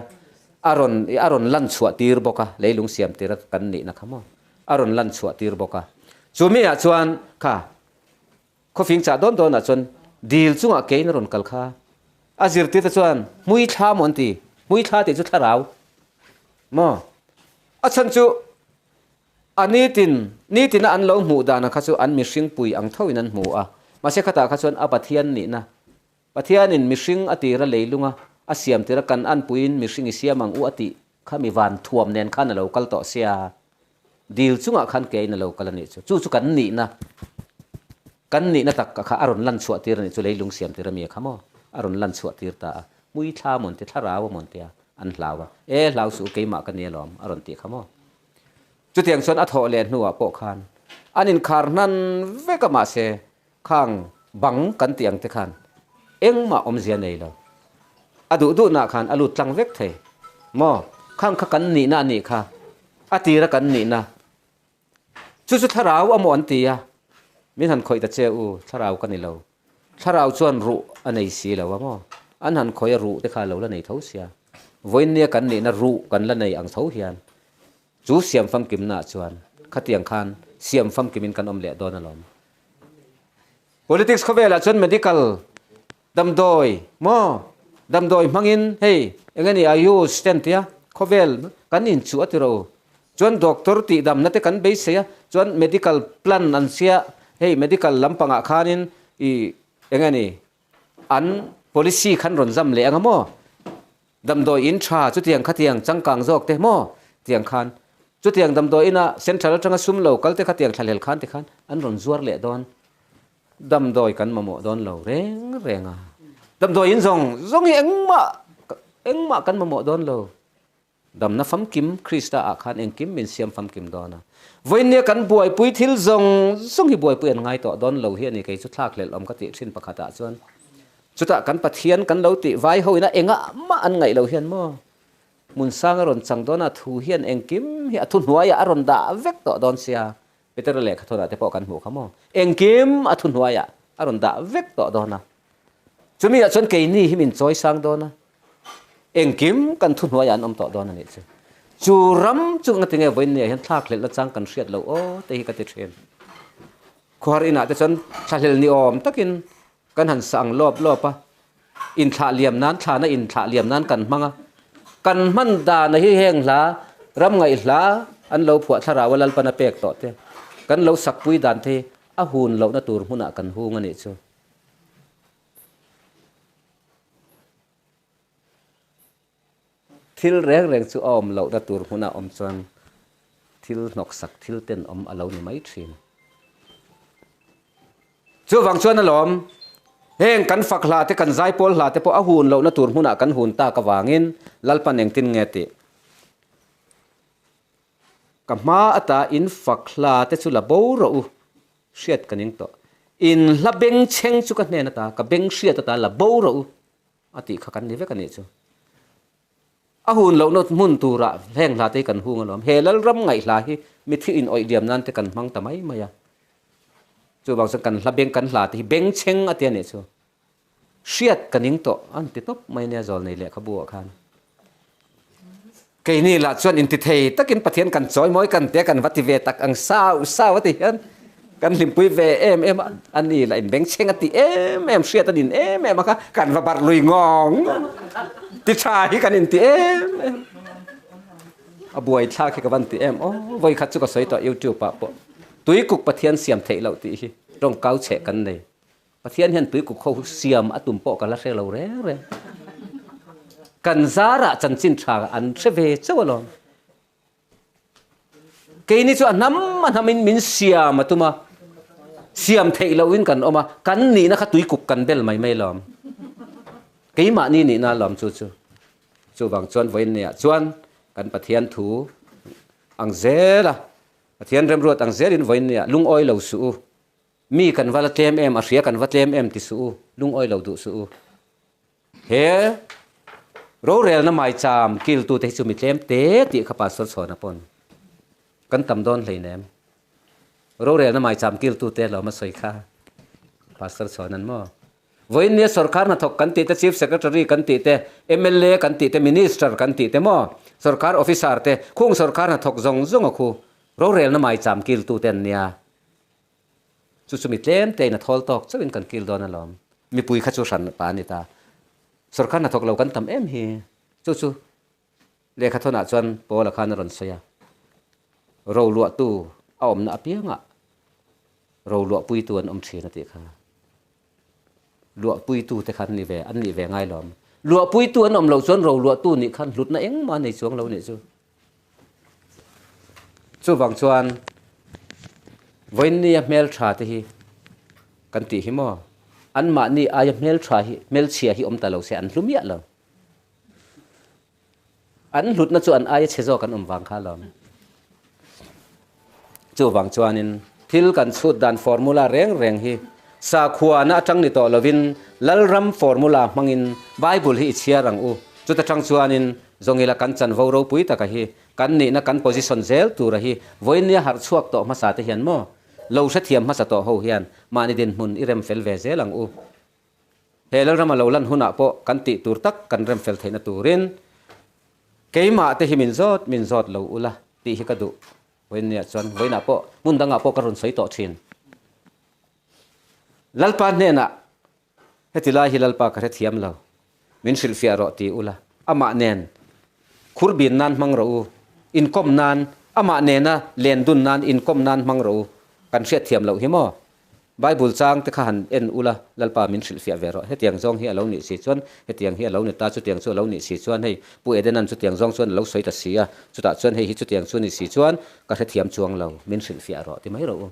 a rawn a rawn lan chhuah tir bawk a, leilung siam tirh a kan nihna kha maw a rawn lan chhuah tir bawk a. Chu miah chuan kha khawfing chah dawn dawnah chuan dil chungah keiin a rawn kal kha. A zirtir te chuan hmui thla maw an ti, hmui thla tih chu thlarau maw? A chhan chu A nitin, nitina an lo hmuh dana kha chu an mihring pui ang thoin an hmu a. Mahse khatah kha chuan a Pathian nihna, Pathianin mihring a tira leilunga a siam tira kan anpuiin mihring i siam ang u a tih kha mi van thuam nen khan a lo kal tawh sia. Dil chungah khan kein a lo kal a nih chu. Chu chu kan nihna, kan nihna tak kha a rawn lan chhuah tir a nih chu leilung siam tira mi kha maw a rawn lan chhuah tir ta a. Hmui thla mawn ti, thlarau a mawn tia an hlau a. E hlau suh u keimah ka ni alawm a rawn tih kha maw. Chutiang chuan a thawh leh hnuah pawh khan an inkhar hnan vek a mahse khang bang kan tih ang te khan engmah awmzia nei lo. A duh duhnah khan a lut tlang vek thei maw? Khang kha kan nihna a nih kha, a tira kan nihna. Chu chu thlarau a maw an ti a, min han khawih ta che u, thlarau ka ni lo. Thlarau chuan ruh a nei si lo a maw? An han khawih a ruh te kha a lo la nei tho sia. Vawiinnia kan nihna ruh kan la nei ang tho hian Chu siam famkimnaah chuan khatiang khan siam famkimin kan awm leh dawn alawm. Politics khawvelah chuan medical damdawi maw damdawi hmangin hei eng nge ni ayush te an tia khawvel kan inchuh a ti ro. Chuan doctor tih damna te kan beisei a chuan medical plan an sia hei medical lampangah khanin ih eng nge ni an policy khan rawn zam leh anga maw. Damdawi in tha chutiang khatiang changkang zawk te maw tiang khan chutiang damdawi ina central atanga sum lo kal te khatiang thlahlel khan tikhan an rawn zuar leh dawn damdawi kan mamawh dawn lo reng reng a damdawi in zawng zawng hi engmah engmah kan mamawh dawn lo damna famkim Krista ah khan engkim min siam famkim dawn a vawiinnia kan buaipui thil zawng zawng hi buaipui an ngai tawh dawn lo hi a ni kei chu thlakhlelh awm ka tih thin pakhat ah chuan Chutah kan Pathian kan lo tih vai ho ina engah mah an ngaih lo hian maw hmun sang a rawn chang dawn a, thu hian engkim hi a thuhnuaiah a rawn dah vek tawh dawn sia, Petera lehkhathawnah te pawh kan hmuh kha maw, engkim a thuhnuaiah a rawn dah vek tawh dawn a, chumi ah chuan keini hi min chawi sang dawn a, engkim kan thuhnuaiah an awm tawh dawn a nih chu. Chu ram chu ngatinge vawiinniah hian thlakhlelh nachang kan hriat loh aw te hi ka ti thin. Khuahar inah te chuan thlahlel ni awm takin Kan han sa ang lawp lawp a, inthlah liam nan, thlana inthlah liam nan kan hmang a. Kan hman dana hi heng hla, ram ngaih hla an lo phuah thlarau a Lalpan a pek tawh te, kan lo sakpui dan te hi a hun lohna tur hmunah kan hung a nih chu. Thil reng reng chu a awm lohna tur hmunah awm chuan thil hnawksak thil tenawm a lo ni mai thin. Chuvang chuan alawm, heng kan fak hla te kan zaipawl hla te pawh a hun lohna tur hmunah kan hun tak avangin Lalpan engtin nge tih ka hma ata in fak hla te chu la bo rawh u, hriat ka ning tawh. In hla bengchheng chu ka hnen ata, ka beng hriat ata la bo rawh u. A tih kha kan ni vek a nih chu. A hun lohna hmun turah heng hla te hi kan hung alawm. He Lalram ngaih hla hi mithi in awih liam nan te kan hmang ta mai mai a. Chuvang chuan kan hla beng kan hla te hi bengchheng a ti a nih chu. Hriat ka ning tawh an ti tawp mai nia Zawlnei lehkhabu ah khan. Keini lah chuan intithei takin Pathian kan chawimawi kan tia kan va ti ve tak ang sau sau a ti hian kan hlimpui ve em em a, a ni lah in bengchheng a ti em em, hriat a nin em em a kha kan va barh lui ngawng ngawng ti tha hi kan inti em em. A buaithlak hi ka van ti em aw, vawikhat chu ka sawi tawh YouTube ah pawh Tuikuk Pathian siam theih loh tih hi tawngkau chheh kan nei. Pathian hian tuikuk ho siam a tum pawh ka la hre lo reng reng. Kan zarah chanchin tha an hre ve chauh alawm. Keini chu a hnam a hnamin min siam a tum a, siam theih lohin kan awm a, kan nihna kha tuikuk kan bel mai mai alawm. Keimahni nihna alawm chu chu. Chuvang chuan vawiin niah chuan kan Pathian thu ang zel a, Pathian remruat ang zelin vawiin niah lungawi lo suh u. Mi kan va la tlem em, a hria kan va tlem em ti suh u, lungawi lo duh suh u. He rorelna maicham kiltute hi chu mi tlem te tih kha Pastor Chhawna pawn kan tam dawn hleinem. Rorelna maicham kiltute lawm a sawi kha Pastor Chhawna'n maw. Vawiin nia sorkar hnathawk kan tih te, Chief Secretary kan tih te, mla kan tih te, Minister kan tih te maw, sorkar officer te, khung sorkar hnathawk zawng zawng a khu rorelna maicham kiltute an nia. Chu chu mi tlem te in a thawl tawk chauhin kan kil dawn alawm. Mipui kha chu hran pa a ni ta. Sorkar hnathawk lo kan tam em hi. Chu chu lehkha thawnah chuan Paula khan a rawn sawi a, Roluahtu a awmna apiangah roluahpuitu an awm thin a tih kha. Luahpuitu te kha an ni ve, an nih ve ngai lawm. Luahpuitu an awm loh chuan roluahtu nih khan hlutna engmah a nei chuang lo nih chu. Chuvang chuan vawiinnia hmeltha te hi kan tih hi maw, anmahni aia hmeltha hi hmelchhia hi awm ta lo se an hlu miah lo. An hlutna chu an aia chhe zawk an awm vang kha alawm. Chuvang chuanin thil kan chhut dan formula reng reng hi sakhuana atang ni tawh lovin Lalram formula hmangin Bible hi i chhiar ang u. Chuta tang chuanin zawngila kan chanvo ropui taka hi kan nihna kan position zel tura hi vawinia harh chhuak tawh hmasa te hian maw lo hrethiam hmasa tawh ho hian mahni dinhmun i rem fel ve zel ang u. He Lalrama lo lan hunah pawh kan tih tur tak kan rem fel theihna turin keimah te hi min zawt min zawt lo ula tih hi ka duh. Vawiinniah chuan vawiinah pawh hmun dangah pawh ka rawn sawi tawh thin. Lalpa hnenah heti lai hi Lalpa ka hrethiam lo, min hrilhfiah rawh ti ula, amah nen khur bin nan hmang rawh u, inkawm nan, amah nena len dun nan inkawm nan hmang rawh u, kan hriatthiam loh hi maw? Bible chang te kha han en ula, Lalpa min hrilhfiah ve rawh. Hetiang zawng hi a lo nih si chuan, hetiang hi a lo ni ta, chutiang chu a lo nih si chuan, hei Pu Edenan chutiang zawng chuan a lo sawi ta si a, chutah chuan hei hi chutiang chu ni si chuan ka hrethiam chuang lo, min hrilhfiah rawh ti mai rawh u.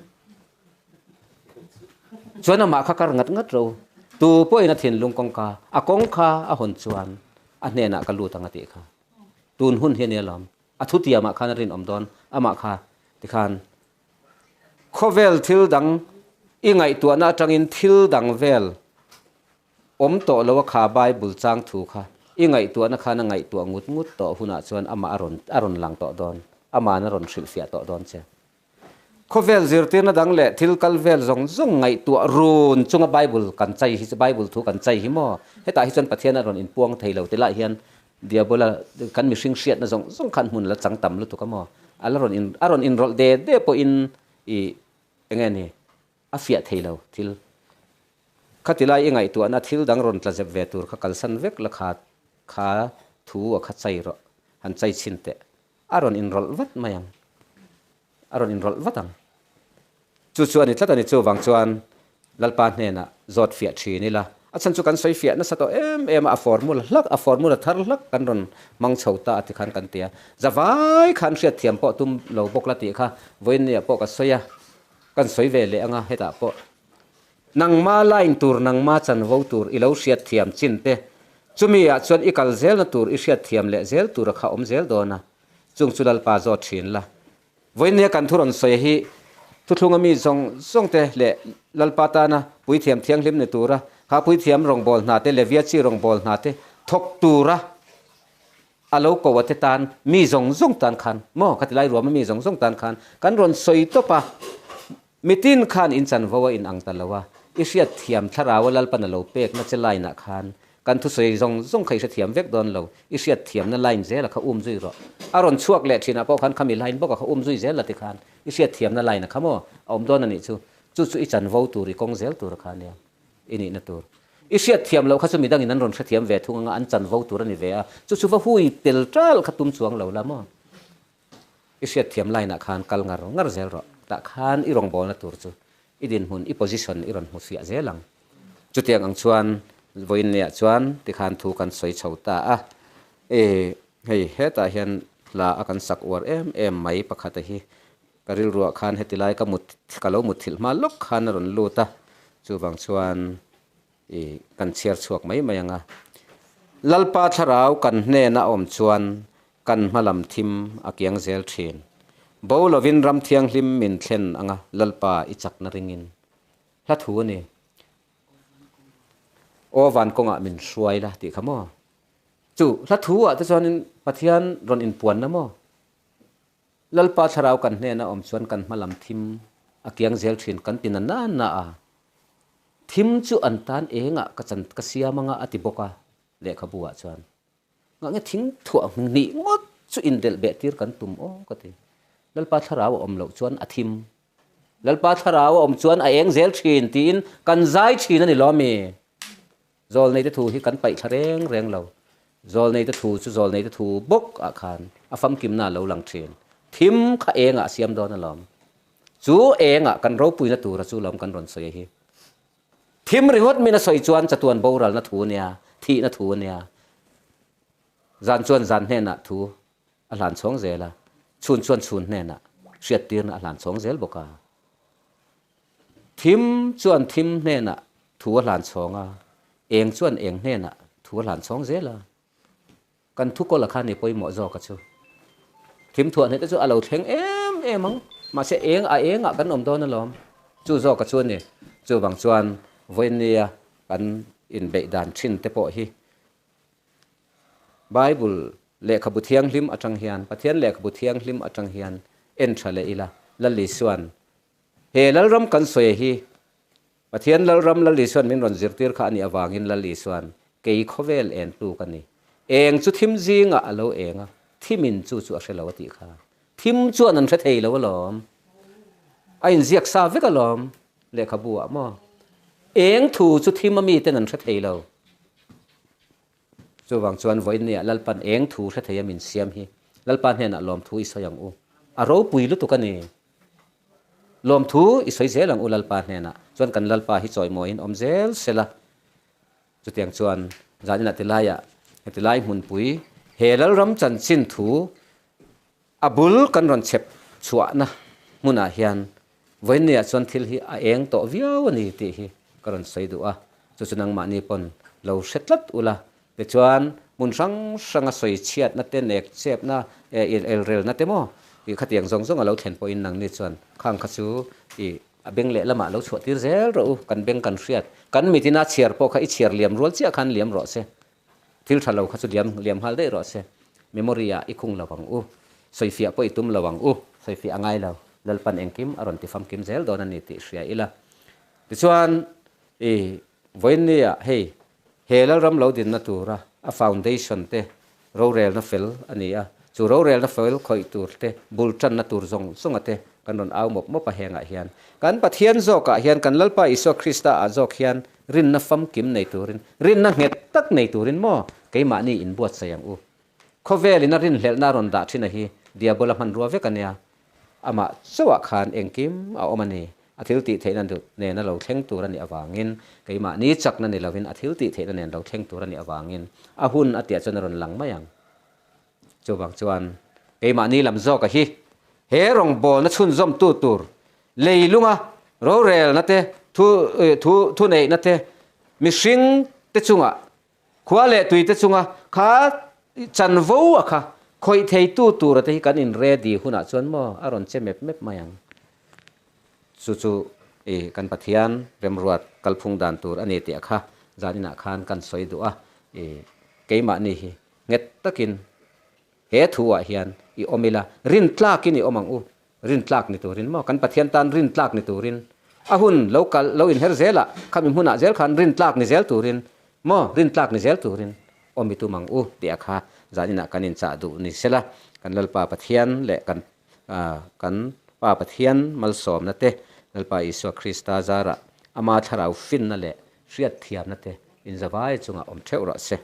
Chuan amah kha kar ngat ngat rawh u. Tu pawhin a thinlung kawngka, a kawng kha a hawn chuan a hnenah ka lut ang a tih kha. Tun hun hi a nia lawm. A thutiamah khan a rinawm dawn, amah kha tikhan Khawvel thil dang i ngaihtuahna atangin thil dang vel awm tawh lo a kha Bible chang thu kha i ngaihtuahna khan a ngaihtuah ngut ngut tawh hunah chuan amah a rawn a rawn lang tawh dawn, ama'n a rawn hrilhfiah tawh dawn che. Khawvel zirtirna dang leh thil kal vel zawng zawng ngaihtuah run chunga Bible kan chai hi Bible thu kan chai hi maw? Hetah hi chuan Pathian a rawn inpuang thei lo ti lai hian Diabola kan mihring hriatna zawng zawng khan hmun la chang tam lutuk a maw? A la rawn in a rawn inrawlh de de pawhin i eng nge ni a fiah thei lo thil. Khati lai i ngaihtuahna thil dang rawn tla zep ve tur kha kalsan vek la kha kha thu a kha chai rawh han chai chhin teh. A rawn inrawlh vat mai ang. A rawn inrawlh vat ang. Chu chu a ni tlat a ni. Chuvang chuan Lalpa hnenah zawt fiah thin ila, a chhan chu kan sawi fiah nasa tawh em em a, a formula hlak, a formula thar hlak kan rawn hmang chho ta a ti khan kan ti a. Zavai khan hriatthiam pawh tum lo bawk la tih kha vawiinniah pawh ka sawi a, kan sawi ve leh ang a, hetah pawh nangma line tur, nangma chanvo tur i lo hriatthiam chin te, chumi ah chuan i kal zelna tur i hriatthiam leh zel tura kha awm zel dawn a, chung chu Lalpa zawt thin la. Vawiinnia kan thu rawn sawi hi thuthlunga mi zawng zawng te leh Lalpa tana puithiam thianghlim ni tura kha puithiam rawngbâwl hna te, Levia chi rawngbâwl hna te thawk tura a lo ko a te tan mi zawng zawng tan khan maw khati lai ruama mi zawng zawng tan khan kan rawn sawi tawp a, mitin khan in chanvo a in ang ta lo a, i hriatthiam thlarau a Lalpan a lo pekna che line ah khan. Kan thusawi zawng zawng kha i hrethiam vek dawn lo, i hriatthiamna line zela kha um zui rawh. A rawn chhuak leh thinah pawh khan khami line bawka kha um zui zel la tikhan i hriatthiamna line a kha maw a awm dawn a nih chu. Chu chu i chanvo tur, i kawng zel tur a kha nia i nihna tur. I hriatthiam loh kha chu midangin an rawn hrethiam ve thung anga an chanvo tur a ni ve a, chu chu va hui tel tal kha tum chuang lo la maw. I hriatthiam line ah khan kal ngar ngar zel rawh. Tah khan i rawngbawlna tur chu i dinhmun, i position i rawn hmu fiah zel ang. Chutiang ang chuan vawiin nia chuan tikhan thu kan sawi chho ta a. E, hei hetah hian hla a kan sak uar em em mai pakhata hi ka rilruah khan heti lai ka mut ka lo mutthilh hma lawk khan a rawn lut a. Chuvang chuan I kan chhiar chhuak mai mai ang a. Lalpa thlarau kan hnena awm chuan kan hma lam thim a kiang zel thin. Bo lovin ram thianghlim min thlen ang a, Lalpa i chakna ringin. Hla thu a ni. Aw van kawngah min hruai la tih kha maw? Chu hla thu ah te chuanin Pathian rawn inpuanna maw? Lalpa thlarau kan hnena awm chuan kan hma lam thim a kiang zel thin kan ti na na na a. Thim chu an tan engah ka chan ka siam anga a ti bawk a, lehkhabu ah chuan. Ngah nge thing thuah hnih ngawt chu indelh beh tir kan tum aw ka ti. Lalpa thlarau a awm loh chuan a thim. Lalpa thlarau a awm chuan a eng zel thin tiin kan zai thin a ni lo ami? Zawlneite thu hi kan paih thla reng reng lo. Zawlneite thu chu zawlneite thu bawk ah khan a famkimna a lo lang thin. Thim kha engah a siam dawn alawm. Chu engah kan ropuina tura chu lawm kan rawn sawi a hi. Thim ringawt min a sawi chuan chatuan boralna thu a nia, thihna thu a nia. Zan chuan zan hnenah thu a hlan chhawng zel a, chhun chuan chhun hnenah hriattirna a hlan chhawng zel bawk a. Thim chuan thim hnenah thu a hlan chhawng a, eng chuan eng hnenah thu a hlan chhawng zel a. Kan thu kawla kha ni pawimawh zawk a chu. Thim thuah hneh te chu a lo thleng em em ang, mahse eng a engah kan awm dawn alawm. Chu zawk a chu a ni. Chuvang chuan vawinia kan inbeih dan thin te pawh hi Bible lehkhabu thianghlim atang hian, Pathian lehkhabu thianghlim atang hian en tha leh ila, Lal Isuan He Lalram kan sawi hi Pathian Lalram Lal Isuan min rawn zirtir kha a nih avangin Lal Isuan kei khawvel entu ka ni. Eng chu thim zingah a lo eng a, thimin chu chu a hre lo a tih kha. Thim chuan an hre thei lo alawm. A inziak sa vek alawm lehkhabu ah maw. Eng thu chu thim a miten an hre thei lo. Chuvang chuan vawiinniah Lalpan eng thu hre thei a min siam hi Lalpa hnenah lawmthu i sawi ang u. A ropui lutuk a ni. Lawmthu i sawi zel ang u Lalpa hnenah chuan kan Lalpa hi chawimawiin awm zel sela. Chutiang chuan zaninah tilaiah hetilai hmunpui he Lalram chanchin thu A bul kan rawn chhep chhuahna hmunah hian vawiinniah chuan thil hi a eng tawh viau a ni tih hi ka rawn sawi duh a, chu chu nangmahni pawn lo hre tlat ula, tichuan hmun hrang hranga sawi chhiatna te, nek chepna, elrelna te maw tih khatiang zawng zawng a lo thlen pawhin nangni chuan khang kha chu i a beng lehlamah lo chhuah tir zel rawh u, kan beng kan hriat, kan mitina chhiar pawh kha i chhiar liam rual chiah khan liam rawh se. Thil tha lo kha chu liam liam nghal daih rawh se. Memory ah i khung lo ang u. Sawifiah pawh i tum lo ang u. Sawifiah a ngai lo. Lalpan engkim a rawn ti famkim zel dawn a ni tih hria ila. Tichuan i vawiinni ah hei he Lalram lo dinna tura a foundation te rorelna fel a ni a, chu rorelna fel khawih tur te bul tanna tur zawng zawnga te kan rawn au mawp mawp a hengah hian kan Pathian zawkah hian kan Lalpa Isua Krista ah zawk hian Rinna famkim nei turin, rinna nghet tak nei turin maw keimahni inbuatsaih ang u. Khawvelin a rinhlelhna a rawn dah thin a hi Diabola hmanrua vek a nia. Amah chauhah khan engkim a awm a ni. A thil tih theihna nena lo thleng tur a nih avangin, keimahni chakna ni lovin a thil tih theihna nen lo thleng tur a nih avangin a hun a tiah chuan a rawn lang mai ang. Chuvang chuan keimahni lam zawka hi he rawngbawlna chhunzawmtu tur leilunga rorelna te, thu thu thuneihna te, mihring te chunga, khua leh tui te chunga kha chanvo a kha khawih theitu tura te hi kan in ready hunah chuan maw a rawn che mep mep mai ang. Chu chu i kan Pathian remruat kalphung dan tur a ni tih a kha zaninah khan kan sawi duh a, i keimahni hi nghet takin he thu ah hian i awm ila, rintlakin i awm ang u, rintlak ni turin maw, kan Pathian tan rintlak ni turin a hun lo kal lo inher zelah khami hmunah zel khan rintlak ni zel turin. Maw rintlak ni zel turin awm i tum ang u tih a kha zaninah kan inchah duh ni sela, kan Lalpa Pathian leh kan kan Pa Pathian malsawmna te, Lalpa Isua Krista zarah Ama thlarau finna leh hriatthiamna te inzavai chungah awm theuh rawh se.